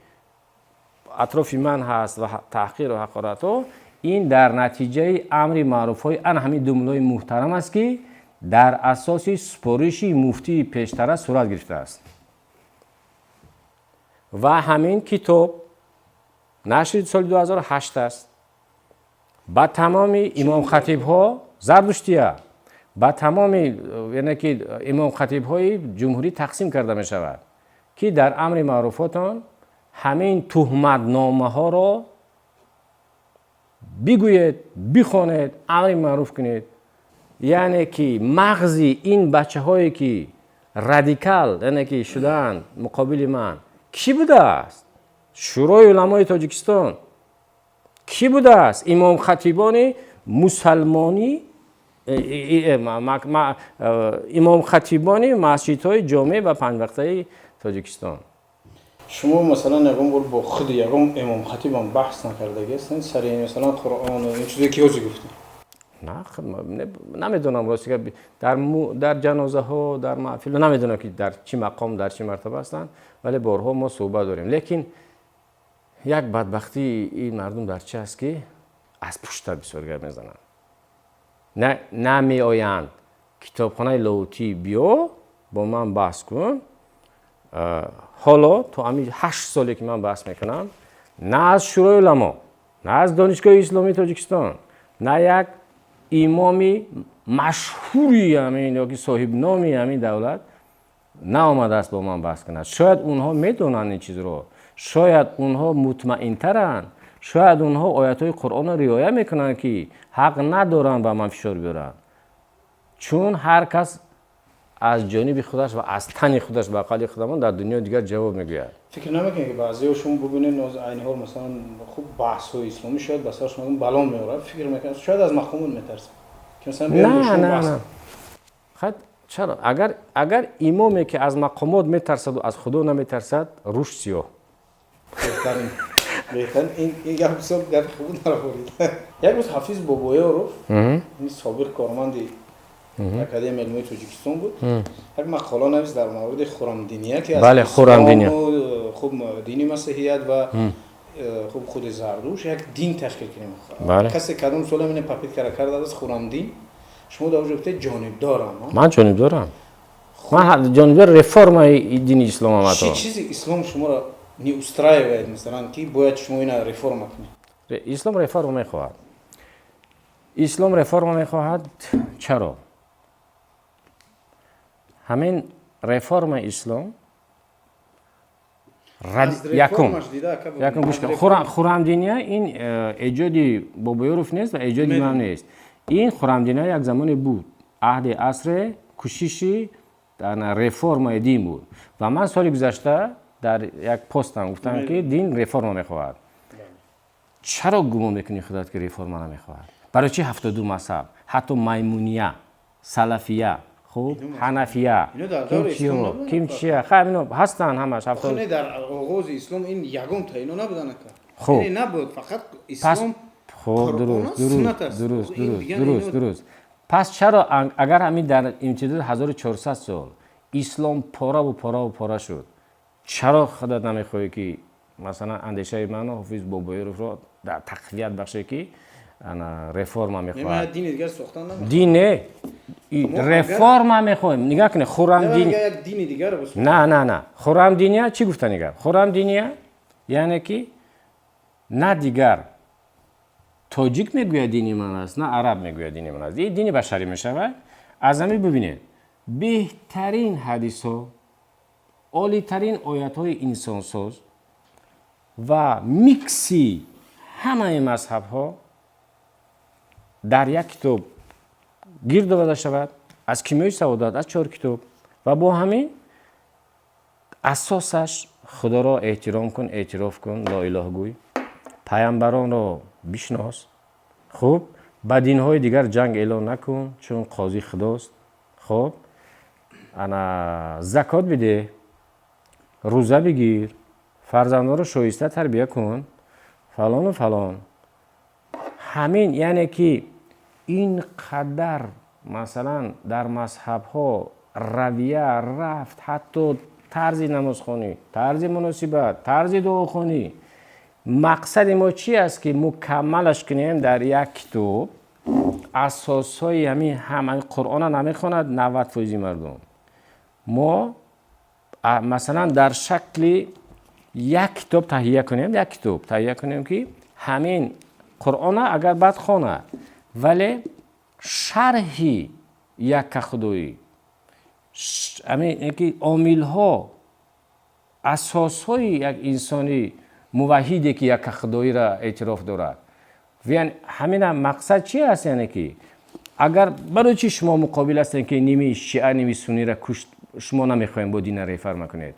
атрофи ман ҳаст ва таҳқиру ҳақоратҳо, ин дар натиҷаи амри маъруфҳои ана ҳамин ду муллои муҳтарам аст, ки дар асоси супориши муфтии пештара сурат гирифтааст. Ва ҳамин китоб нашри соли 2008 аст. Ба тамоми имомхатибҳо зардуштия, ба тамоми, яъне ки имомхатибҳои ҷумҳурӣ тақсим карда мешавад, ки дар амри маъруфотон ҳамин туҳматномаҳоро бигӯед, бихонед, амри маъруф кунед. Яъне ки мағзи ин бачаҳое ки радикал, яъне ки шудаанд муқобили ман, кӣ будааст? Шӯрои уламои Тоҷикистон. Кӣ будааст? Имомхатибони мусалмонӣ, имомхатибони масҷидҳои ҷомеъ ва панҷвақтаи Тоҷикистон. Шумо, масалан, ягон бор бо худи ягон имомхатибам баҳс накардаги ҳастед сари, масалан, Қуръон, ин чизе ки ҳозир гуфтем? Намедонам, рости гап, дар ҷанозаҳо, дар маҳфил, намедонам, ки дар чӣ мақом, дар чӣ мартаба ҳастанд, вале борҳо мо суҳбат дорем. Лекин як бадбахтии ин мардум дар чи аст, ки аз пушта бисёр гап мезананд, намеоянд. Китобхонаи Лоҳутӣ биё, бо ман баҳс кун. Ҳоло то ҳамин 8 соле ки ман баҳс мекунам, на аз Шӯрои уламо, на аз Донишгоҳи исломии Тоҷикистон, на як имоми машҳури ҳамин ёки соҳибноми ҳамин давлат наомадааст бо ман баҳс кунад. Шояд онҳо медонанд ин чизро, шояд онҳо мутмаинтаранд, шояд онҳо оятҳои Қуръонро риоя мекунанд, ки ҳақ надоранд ба ман фишор биёранд, чун ҳар кас аз ҷониби худаш ва аз тани худаш, ба қавли худамон, дар дунёи дигар ҷавоб мегӯяд. Фикр намекунед, ки баъзеҳо, шумо бубинед, айни ҳол, масалан, хуб, баҳсҳои исломӣ шояд ба сар шумо бало меорад, фикр мекунад, шояд аз мақомот метарсад? Не, не, не, хат чаро? Агар имоме ки аз мақомот метарсаду аз Худо наметарсад, рӯш сиёҳ. Беҳтарин, беҳтарин. Ин гап бисёр гапи хуб нарафорид. Як рӯз Ҳафиз Бобоёров, ин собиқ корманди Академияи илмии Тоҷикистон буд, як мақола навист дар мавриди хурамдиния, ки бале, хурамдиния. Хуб, дини масеҳият ва хуб, худи Зардуш як дин ташкил кунем. Касе кадом сола мине попытка ра кардааст хурамдин. Шумо дар оҷо гуфтед, ҷонибдорам. Ман ҷонибдорам, ман ҷонибдор реформаи дини ислом. Чӣ чизи ислом шуморо не устраивает, масалан, ки бояд шумо ина реформа кунед? Ислом реформа мехоҳад, ислом реформа мехоҳад. Чаро? Ҳамин реформаи ислом якум гӯш. Хурамдиния ин эҷоди Бобоёров нест ва эҷоди ман нест. Ин хурамдиния як замоне буд, аҳди асре кӯшиши реформаи дин буд. Ва ман соли гузашта дар як постам гуфтам, ки дин реформа мехоҳад. Чаро гумон мекунӣ худат, ки реформа намехоҳад? Барои чи 72 мазҳаб, ҳатто маймуния, салафия, хуб, ҳанафия, ким чия, хай, ино ҳастанд ҳамаш. Дар оғози ислом ин ягон та ино набуданд. Хуб. Набуд, фақат ислом. Хуб, дуруст, дуруст, дуруст, дуруст, дуруст, дуруст. Пас чаро, агар ҳамин дар имтидоди 1400 сол ислом пораву пораву пора шуд, чаро худат намехоҳӣ, ки масалан андешаи ману Ҳофиз Бобоёровро дар тақвият бахше, ки реформа мехоҳад? Дини дигар сохтан. Дин не, реформа мехоҳем. Нигаҳ кунед, хурамдин. Дини дигар. На, на, на, хурамдиния чӣ гуфта? Нигар, хурамдиния яъне ки на дигар тоҷик мегӯяд дини ман аст, на араб мегӯяд дини ман аст, ин дини башарӣ мешавад. Аз ҳамин бибинед, беҳтарин ҳадисҳо, олитарин оятҳои инсонсоз ва микси ҳамаи мазҳабҳо дар як китоб гирд оварда шавад, аз Кимиёи саодат, аз чор китоб, ва бо ҳамин асосаш: Худоро эҳтиром кун, эътироф кун, лоилоҳ гӯй, пайғамбаронро бишнос, хуб, ба динҳои дигар ҷанг эълон накун, чун қозӣ Худост, хуб, ана закот бидеҳ, рӯза бигир, фарзандонро шоиста тарбия кун, фалону фалон. Ҳамин, яъне ки ин қадар, масалан, дар мазҳабҳо равия рафт, ҳатто тарзи намозхонӣ, тарзи муносибат, тарзи дуохонӣ. Мақсади мо чи аст, ки мукаммалаш кунем дар як китоб асосҳои ҳамин. Ҳама Қуръона намехонад, 90 фоизи мардум. Мо, масалан, дар шакли як китоб таҳия кунем, як китоб таҳия кунем, ки ҳамин. Қуръона агар бад хонад, вале шарҳи яккахудоӣ, ки омилҳо, асосҳои як инсони муваҳҳиде, ки яккахудоиро эътироф дорад, ҳамина мақсад чи аст? Яъне ки агар барои чи шумо муқобил ҳастем, ки ними шиа, ними сунниро кушт, шумо намехоҳем бо дина реформа кунед.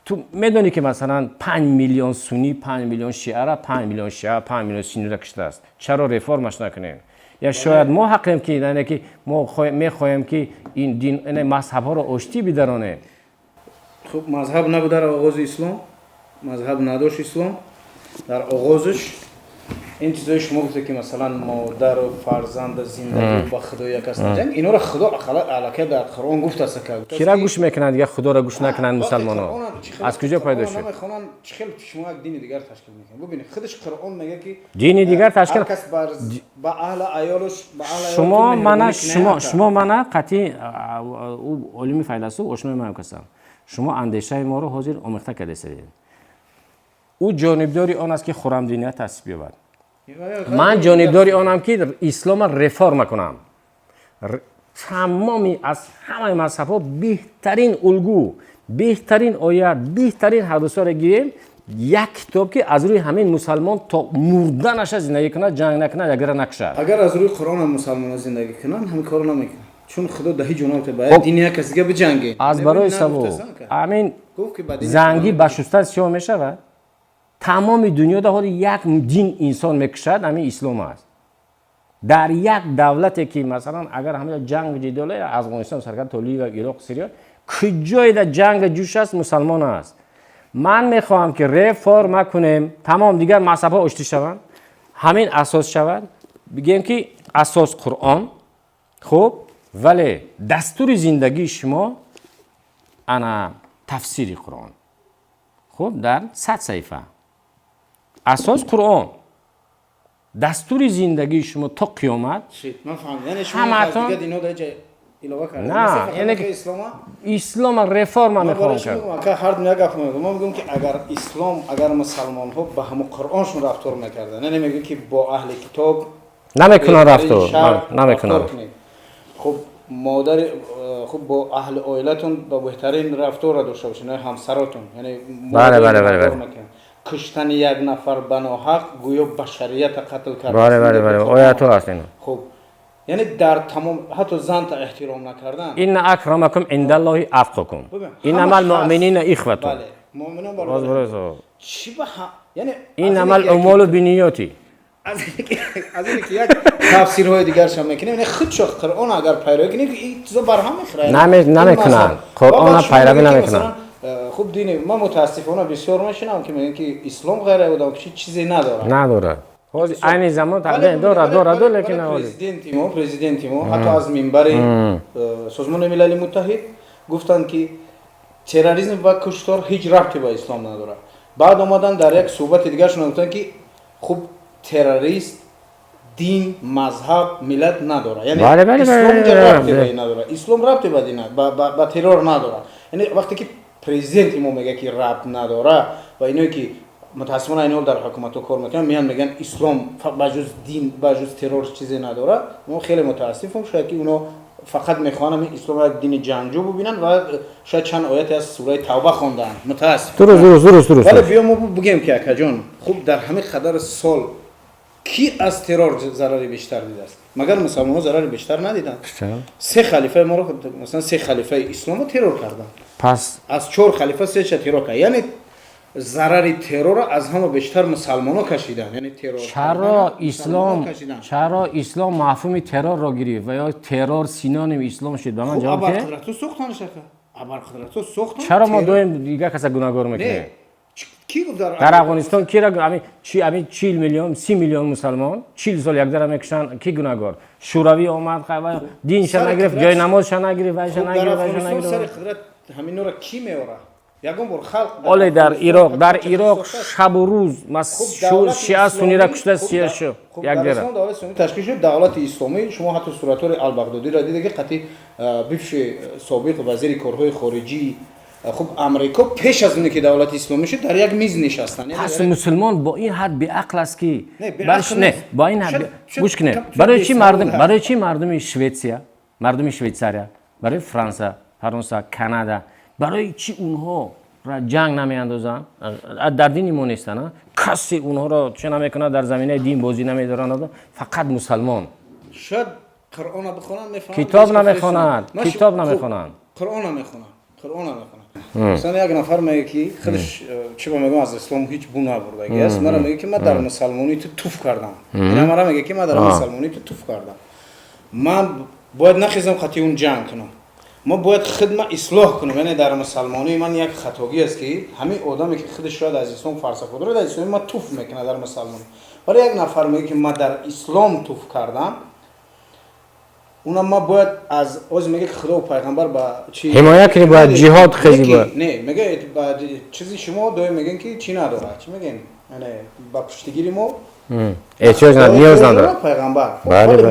Ту медонӣ, ки масалан 5 миллион суннӣ, 5 миллион шиара, 5 миллион шиа, 5 миллион сунниро куштааст. Чаро реформаш накунем? Я шояд мо ҳақем, ки яъне ки мо мехоҳем, ки ин дин, мазҳабҳоро оштӣ бидаронем. Хуб, мазҳаб набуд дар оғози ислом, мазҳаб надошт ислом дар оғозаш. Ин чизои шумо гуфте, ки масалан модару фарзанда, зиндагӣ, ба худо як аст, ҷанг, инора худо аллакай дар Қуръон гуфтааст. Кира гӯш мекунанд? Дигар худоро гӯш накунанд мусалмонҳо, аз куҷо пайдо шуд? Намехонанд. Чӣ хел шумо як дини дигар ташкил мекунед? Бубинед, худаш Қуръон мега, ки дини дигар ташкил ҳар кас ба аҳли аёлаш, ба аҳли шумо мана шумо мана қатъи ӯ олими файласуф, ошнои ман касам. Шумо андешаи моро ҳозир омехта кардастед. Ӯ ҷонибдори он аст, ки хурамдиният таъсис биёбад. Ман ҷонибдори онам, ки ислома реформа кунам. Тамоми аз ҳамаи мазҳабҳо беҳтарин улгӯ, беҳтарин оят, беҳтарин ҳадисҳоро гирем, як китоб, ки аз рӯи ҳамин мусалмон то мурданаша зиндагӣ кунад, ҷанг накунад, якдигарро накушад. Агар аз рӯи Қуръон мусалмонҳо зиндагӣ кунанд, ҳамин корро намекунанд, чун худо дар ҳеҷ ҷо нагуфта ба як дини як кас дига биҷангед. Аз барои савоб ҳамин занги ба шустан сиёҳ мешавад. Тамоми дунёда ҳоли як дин инсон мекушад, ҳамин ислом аст. Дар як давлате, ки масалан агар ҳамин ҷанг ҷидоле, Афғонистон саркард то Ливия, Ироқ, Сирия, куҷоеда ҷанг ҷӯш аст, мусалмон аст. Ман мехоҳам, ки реформа кунем, тамом дигар мазҳабҳо оштӣ шаванд, ҳамин асос шавад. Бигем, ки асос Қуръон, хуб, вале дастури зиндагии шумо ана тафсири Қуръон, хуб, дар 100 саҳифа. Асос Қуръон, дастури зиндагии шумо то қиёмат. Ҳаматон На, ислома реформа мехоҳам кард. Ҳар як гап мегӯям. Мо мегӯем, ки агар ислом, агар мусалмонҳо ба ҳамон Қуръоншон рафтор мекарданд, не, мегӯем, ки бо аҳли китоб намекунанд, рафтор намекунанд. Хуб, модари хуб, бо аҳли оилатон ба беҳтарин рафторро дошта бошед, ҳамсаротон, яъне бале бале бале куштани як нафар ба ноҳақ гӯё башарията қатл кард. Бале, бале, бале, оятҳо ҳаст ино. Хуб, яъне дар тамом ҳатто занта эҳтиром накардан. Инна акрамакум индаллоҳи атқокум, иннамал муъминина ихватун. Муъминон. Чӣ ба яъне иннамал умолу биниёти. Аз ине ки як тафсирҳои дигаршам мекунем, яъне худшо Қуръон агар пайравӣ кунем, ин чизо барҳам мехӯрад. Намекунанд, Қуръона пайравӣ намекунанд. Хуб, дини ман мутаассифона бисёр мешунавам, ки мегӯянд, ки ислом ғайр одам чизе надорад. Надорад. Ҳозир айни замон дорад, дорад, лекин Президенти мо ҳатто аз минбари Созмони Милали Муттаҳид гуфтанд, ки терроризм ва куштор ҳеҷ рабте ба ислом надорад. Баъд омадан дар як суҳбати дигаршон гуфтанд, ки хуб, террорист дин, мазҳаб, миллат надорад, яъне ислом рабте ба ин надорад, ислом рабте ба дин, ба террор надорад. Яъне вақте ки президенти мо мегӯяд, ки рабт надорад, ва иное ки мутаассифона инҳо дар ҳукуматҳо кор мекунанд, меянд, мегӯянд, ислом ба ҷуз дин, ба ҷуз террор чизе надорад, мо хеле мутаассифем. Шояд ки оно фақат мехоҳанд ҳамин ислом як дини ҷангҷӯ бубинанд ва шояд чанд ояте аз сураи Тавба хондаанд, мутаассиф. Дуруст, дуруст, дуруст, дуруст. Вале биё мо бигӯем, ки акаҷон, хуб, дар ҳамин қадар сол ки аз террор зарари бештар дидааст? Магар мусалмонҳо зарари бештар надиданд? Се халифаи моро, масалан, се халифаи исломро террор карданд. Пас аз чор халифа сеша террор кард. Яъне зарари террорро аз ҳама бештар мусалмонҳо кашиданд, яъне террор. Чаро ислом мафҳуми террорро гирифт ва ё террор синоними ислом шуд? Ба ман ҷавоб диҳ. Абарқудратҳо сохтанд, шака, абарқудратҳо сохтанд. Чаро мо доим дигар каса гунаҳгор мекунем? Ки гуфт? Дар Афғонистон кира ами 40 миллион, 30 миллион мусалмон 40 сол якдара мекушанд, ки гунаҳгор? Шӯравӣ омад, динша нагирифт, ҷои намозша нагирифт, вайша нагирифт, вайша нагирифт. Сари қудрат ҳаминора ки меорад? Ягон бор халқ Оле, дар Ироқ шабу рӯз шиа суннира кушта шу якдара. Давлати исломӣ ташкил шуд, давлати исломӣ. Шумо ҳатто суратҳои Албағдодиро дида, ки қатъи бивши собиқ вазири корҳои хориҷии Хуб, Амрико пеш аз оне ки давлати исломӣ шуд, дар як миз нишастанд. Пас мусулмон бо ин ҳад беақл аст ки не, бо ин ҳад гӯш кунед. Барои чӣ мардум, барои чӣ мардуми Шветсия, мардуми Швейтсария, барои Фаронса, Канада, барои чӣ онҳо ҷанг намеандозанд? Дар дини мо нестанд, касе онҳоро чӣ намекунад, дар заминаи дин бозӣ намедоранд, фақат мусалмон. Шояд Қуръонро бихонанд, мефаҳманд. Китоб намехонанд, китоб намехонанд. Қуръонро мехонанд, Қуръонро мехонанд. Масалан, як нафар мегӯяд, ки худаш чӣ ба мегӯям, аз ислом ҳеҷ бу набурдагӣ аст, мара мегӯяд, ки ман дар мусалмонии ту туф кардам. Ина мара мегӯяд, ки ман дар мусалмонии ту туф кардам. Ман бояд нахезам қати он ҷанг кунам, мо бояд худма ислоҳ кунем. Яъне дар мусалмонии ман як хатогӣ аст, ки ҳамин одаме, ки худаш шояд аз ислом фарсафа дорад, аз исломи ман туф мекунад дар мусалмонӣ. Вале як нафар мегӯяд, ки ман дар ислом туф кардам, унам ма бояд аз оз мегӯяд, ки худо пайғамбар ба чи ҳимоя кунӣ, бояд ҷиҳод хези бояд. Не, мегӯяд, ба чизи шумо доим мегӯян, ки чӣ надорад, чӣ мегӯян, яъне ба пуштигири мо эҳтиёҷ ниёз надорад. Пайғамбар.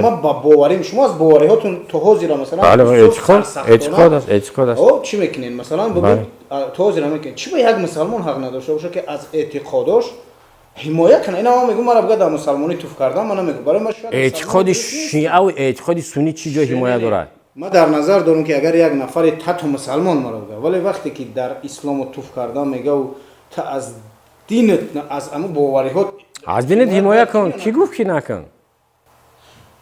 Ма ба боварим шумо аз бовариҳотун то ҳозира, масалан, эътиқод аст, эътиқод аст. Чӣ мекунед, масалан, бигӯ, то ҳозира мекунед, чӣ ба як мусалмон ҳақ надошта бошад, ки аз эътиқодош ҳимоя кунад? Ина ман мегӯм, мара бигӯяд дар мусалмонӣ туф кардам, ман намегӯм. Барои ман шояд эътиқоди шиаву эътиқоди суннӣ чӣ ҷой ҳимоя дорад? Ман дар назар дорам, ки агар як нафаре тату мусалмон маро бигӯяд, вале вақте ки дар ислому туф кардан мегӯяв, та аз динат, аз ҳамун бовариҳот аз динат ҳимоя кун. Кӣ гуфт, ки накун?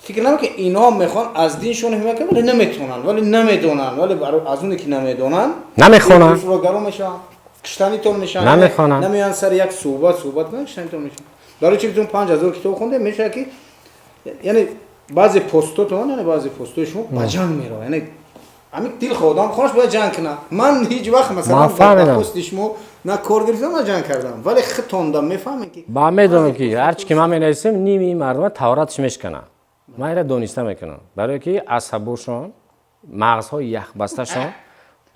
Фикр намекун, ки инҳо мехоҳанд аз диншон ҳимоя кунанд, вале наметавонанд, вале намедонанд, вале аз оне ки намедонанд намехонанд, ифротгаро мешаванд, киштанитон мешаванд. Намехонанд. Намеянд сари як суҳбат кунанд, киштанитон мешаванд. Барои чи тун 5000 китоб хонде мешавад, ки яъне баъзе постотон, яъне баъзе постои шумо ба ҷанг меравад, яъне ҳамин дил одам хонаш бояд ҷанг кунад. Ман ҳеҷ вақт, масалан, ба пости шумо на кор гирифтам, на ҷанг кардам, вале худтонда мефаҳмем, ки ба медонам, ки ҳарчи ки ман менависем, ними мардума тавратш мешканад. Ман инра дониста мекунам, барое ки асабошон, мағзҳои яхбасташон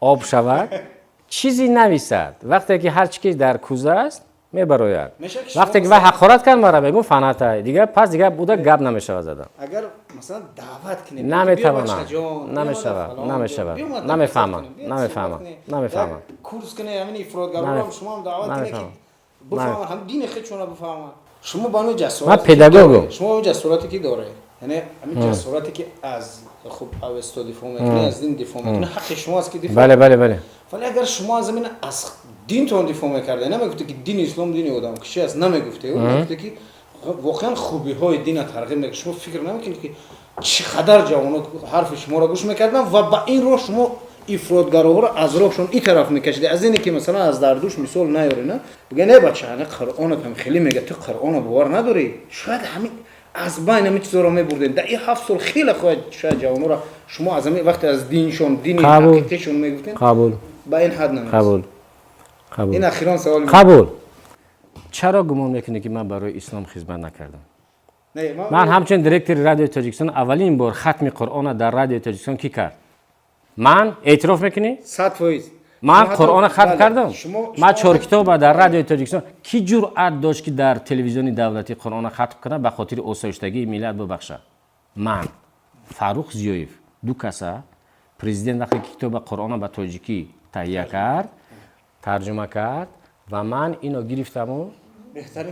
об шавад, чизе нависад. Вақте ки ҳар чи ки дар кӯза аст, мебарояд. Вақте ки вай ҳақорат кард, мара мегӯм фанатай, дигар пас дигар буда гап намешавад зада. Агар масалан даъват кунем, наметавонам, намешавад, намешавад, намефаҳмам, намефаҳмам, намефаҳмам. Курс кунем, ҳамин ифротгароро шумоам даъват кунем, ки бифаҳманд, ҳам дини худшонро бифаҳманд. Шумо ба ҳамин ҷасорат, ман педагогум. Шумо ҳамин ҷасорате ки доред, яъне ҳамин ҷасорате ки аз хуб Авесто дифоъ мекунед, аз дин дифоъ мекунед, ҳаққи шумо аст, ки дифоъ. Бале, бале, бале. Вале агар шумо аз ҳамин аз динтон дифоъ мекардед, намегуфте, ки дини ислом дини одамкушӣ аст, намегуфте, мегуфте, ки воқеан хубиҳои дина тарғиб мекунед. Шумо фикр намекунед, ки чӣ қадар ҷавоно ҳарфи шуморо гӯш мекарданд ва ба ин роҳ шумо ифротгароҳоро аз роҳшон ин тараф мекашиде, аз ине ки масалан аз дардуш мисол наёре, на бигӯя, не бача, ҳамин Қуръонат ҳам хеле мега, ту Қуръонро бовар надорӣ. Шояд ҳамин аз байн ҳамин чизоро мебурдем. Дар ин 7 сол хеле хоҳад шояд ҷавонора шумо аз ҳамин вақте аз диншон, дини ҳақиқишон мегуфтем, қабул, ба ин ҳад намерасид. Қабул, қабул. Ин ахирон савол. Қабул. Чаро гумон мекунӣ, ки ман барои ислом хизмат накардам? Ман ҳамчун директори Радиои Тоҷикистон аввалин бор хатми Қуръона дар Радиои Тоҷикистон кӣ кард? Ман. Эътироф мекунӣ? 100%. Ман Қуръона хатм кардам. Ман чоркитоба дар Радиои Тоҷикистон. Кӣ ҷуръат дошт, ки дар телевизиони давлатӣ Қуръона хатм кунад, ба хотири осоиштагии миллат бубахшад? Ман, Фаррух Зиёев, ду каса. Президент вақте ки китоба Қуръона ба тоҷикӣ таҳия кард, тарҷума кард ва ман ино гирифтаму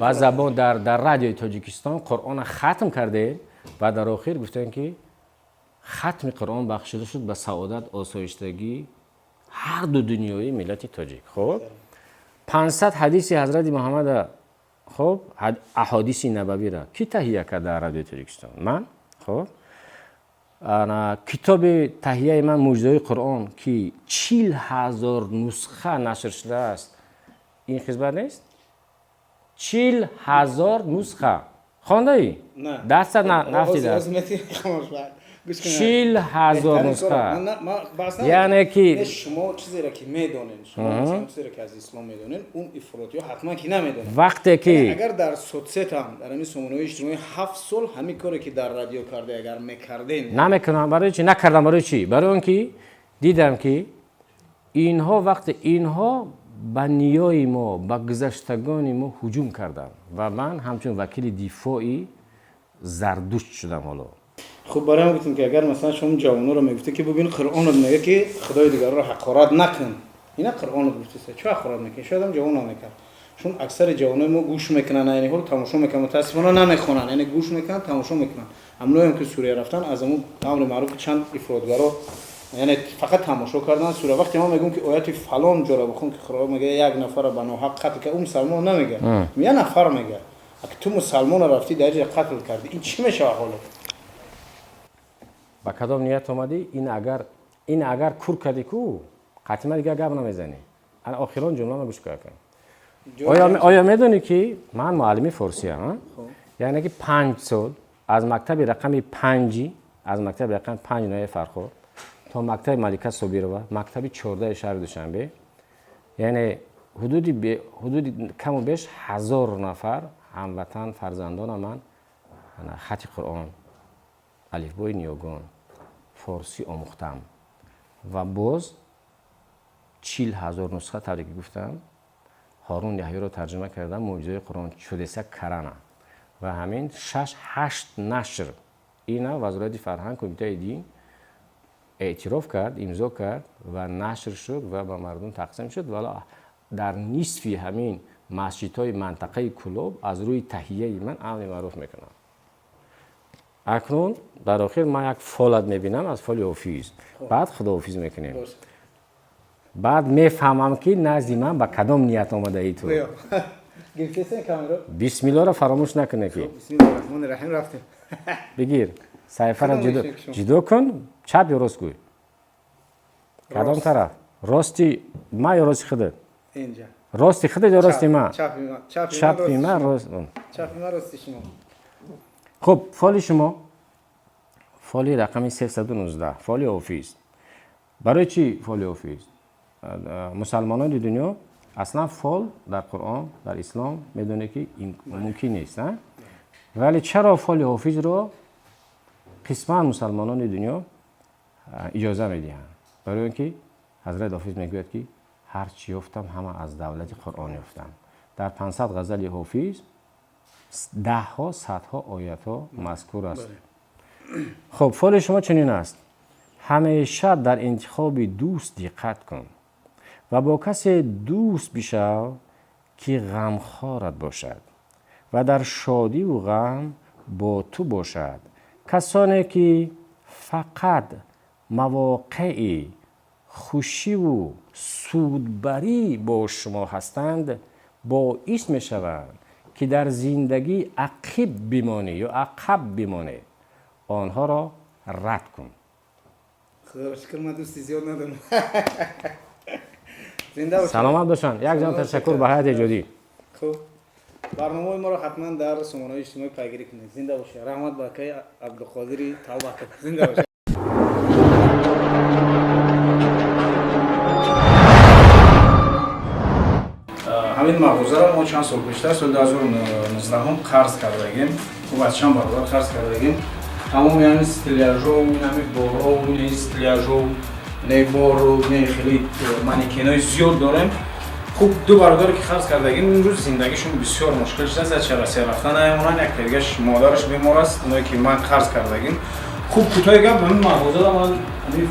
ба забон дар Радиои Тоҷикистон Қуръона хатм кардем ва дар охир гуфтем, ки хатми Қуръон бахшида шуд ба саодат, осоиштагӣ ҳар ду дунёи миллати тоҷик. Хуб, 500 ҳадиси ҳазрати Муҳаммада, хуб, аҳодиси набавира кӣ таҳия кард дар Радиои Тоҷикистон? Ман. Хуб, китоби таҳияи ман, Мӯъҷизаҳои Қуръон, ки 40 000 нусха нашр шудааст, ин хизмат нест? 40 000 нусха хондаӣ? Дастат нафтидааст. 40 000 нусха, яъне ки шумо чизеро ки медонед, шумо чизеро ки аз ислом медонед, он ифротиҳо ҳатман ки намедонанд. Вақте ки агар дар соцсет ҳам, дар ҳамин сомонаҳои иҷтимоӣ 7 сол ҳамин коре ки дар радио карда, агар мекардем. Намекунам. Барои чи накардам? Барои чӣ? Барои он ки дидам, ки инҳо вақте инҳо ба ниёи мо, ба гузаштагони мо ҳуҷум карданд ва ман ҳамчун вакили дифои Зардушт шудам ҳоло. Хуб, барои ҳам гуфтем, ки агар масалан шумо ҷавононро мегуфте, ки бубин, Қуръонат мега, ки худои дигарро ҳақорат накун. Ина Қуръон гуфтааст. Чӣ ҳақорат мекунӣ? Шояд ҳам ҷавон намекард. Чун аксари ҷавонои мо гӯш мекунанд, яъне ҳол тамошо мекунанд, мутаассифона намехонанд, яъне гӯш мекунанд, тамошо мекунанд. Ҳамоноем ки Сурия рафтан аз ҳамун амри маъруф чанд ифротгаро, яъне фақат тамошо кардан сура. Вақте мо мегӯем ки ояти фалон ҷора бихон, ки Худо мегӯяд як нафарро ба ноҳақ қатл кард, ӯ мусалмон намегӯяд, як нафар мегӯяд. Аки ту мусалмонро рафтӣ дар ҷо қатл кардӣ, ин чӣ мешавад ҳоло? Ба кадом ният омадӣ? Ин агар кур кардӣ ку, қатъима дигар гап намезанӣ. Охирон ҷумла ма гӯш кун. Оё медонӣ ки ман муаллими форсиям? Яъне ки 5 сол аз мактаби рақами 5, аз мактаби рақами 5 ноҳияи Фархор то мактаби Малика Собирова, мактаби 14 шаҳри Душанбе, яъне ҳудуди каму беш 1000 нафар ҳамватан фарзандона ман хати Қуръон, алифбои ниёгон, форсӣ омӯхтам ва боз 40 000 нусха, тавре ки гуфтам, Ҳорун Яҳёро тарҷума кардам, мӯъҷизаи Қуръон чудеса карана ва ҳамин 6-8 нашр ина Вазорати фарҳанг, кумитаи дин эътироф кард, имзо кард ва нашр шуд ва ба мардум тақсим шуд. Вале дар нисфи ҳамин масҷидҳои мантақаи Кулоб аз рӯи таҳияи ман амри маъруф мекунам. Акнун дар охир ман як фолат мебинам аз фоли ҳофиз, баъд худоҳофиз мекунем. Баъд мефаҳмам ки назди ман ба кадом ният омадаи ту. Бисмиллоро фаромӯш накунӣ ки. Бигир саҳифаро ҷудо кун, чап ё рост гӯй? Кадом тараф? Рости ман ё рости худат? Рости худат ё рости ман? Чапи ман, рост. Хуб, фоли шумо фоли рақами 319, фоли ҳофиз. Барои чӣ фоли ҳофиз? Мусалмонони дунё аслан фол дар Қуръон, дар ислом медонед ки мумкин нест, вале чаро фоли ҳофизро қисман мусалмонони дунё иҷоза медиҳанд? Барои он ки ҳазрат ҳофиз мегӯяд ки ҳар чӣ ёфтам ҳама аз давлати Қуръон ёфтам. Дар 500 ғазали ҳофиз даҳҳо, садҳо оятҳо мазкур аст. Хуб, фоли шумо чунин аст: ҳамеша дар интихоби дӯст диққат кун ва бо касе дӯст бишав ки ғамхорат бошад ва дар шодиву ғам бо ту бошад. Касоне ки фақат мавоқеи хушиву судбарӣ бо шумо ҳастанд, боис мешаванд ки дар зиндагӣ ақиб бимонӣ ё ақаб бимонед. Онҳоро рад кун. Худоро шукр, ман дӯсти зиёд надорам. Саломат бошанд. Як ҷон ташаккур ба ҳайати эҷодӣ. Хуб, барномаҳои моро ҳатман дар сомонаҳои иҷтимоӣ пайгирӣ кунед. Зинда бошед. Раҳмат ба акаи Абдуқодири Тавбаков. Зинда бошед. Ҳамин мағозаро мо чанд сол пештар, соли 2019 қарз кардагем. Хуб, аз чанд баробар қарз кардагем. Тамоми ҳамин стиляжову, ҳамин борову, ин стиляжову, не бору, не хеле манекенои зиёд дорем. Хуб, ду бародаре ки қарз кардагим, имрӯз зиндагишон бисёр мушкил шудааст, аз Россия рафта наемонанд, як дигаш модараш бемор аст, оное ки ман қарз кардагим. Хуб, кӯтоҳи гап, ҳамин мағозада ман ҳамин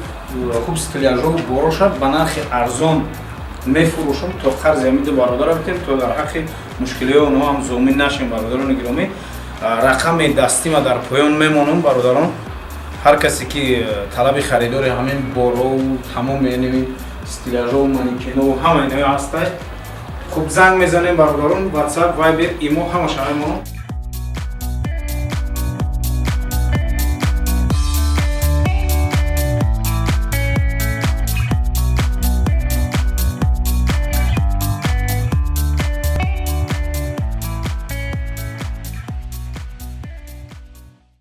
хуб стиляжову бороша ба нархи арзон мефурӯшам, то қарзи ҳамин ду бародарро битем, то дар ҳаққи мушкилиҳои онҳо ҳам зомин нашем. Бародарони гиромӣ, рақами дастима дар поён мемонам. Бародарон, ҳар касе ки талаби харидори ҳамин борову тамоми яъне стиляжову манекенову ҳама инои ҳастай, хуб занг мезанем бародарон, WhatsApp, Viber, имо ҳамаша мемонам.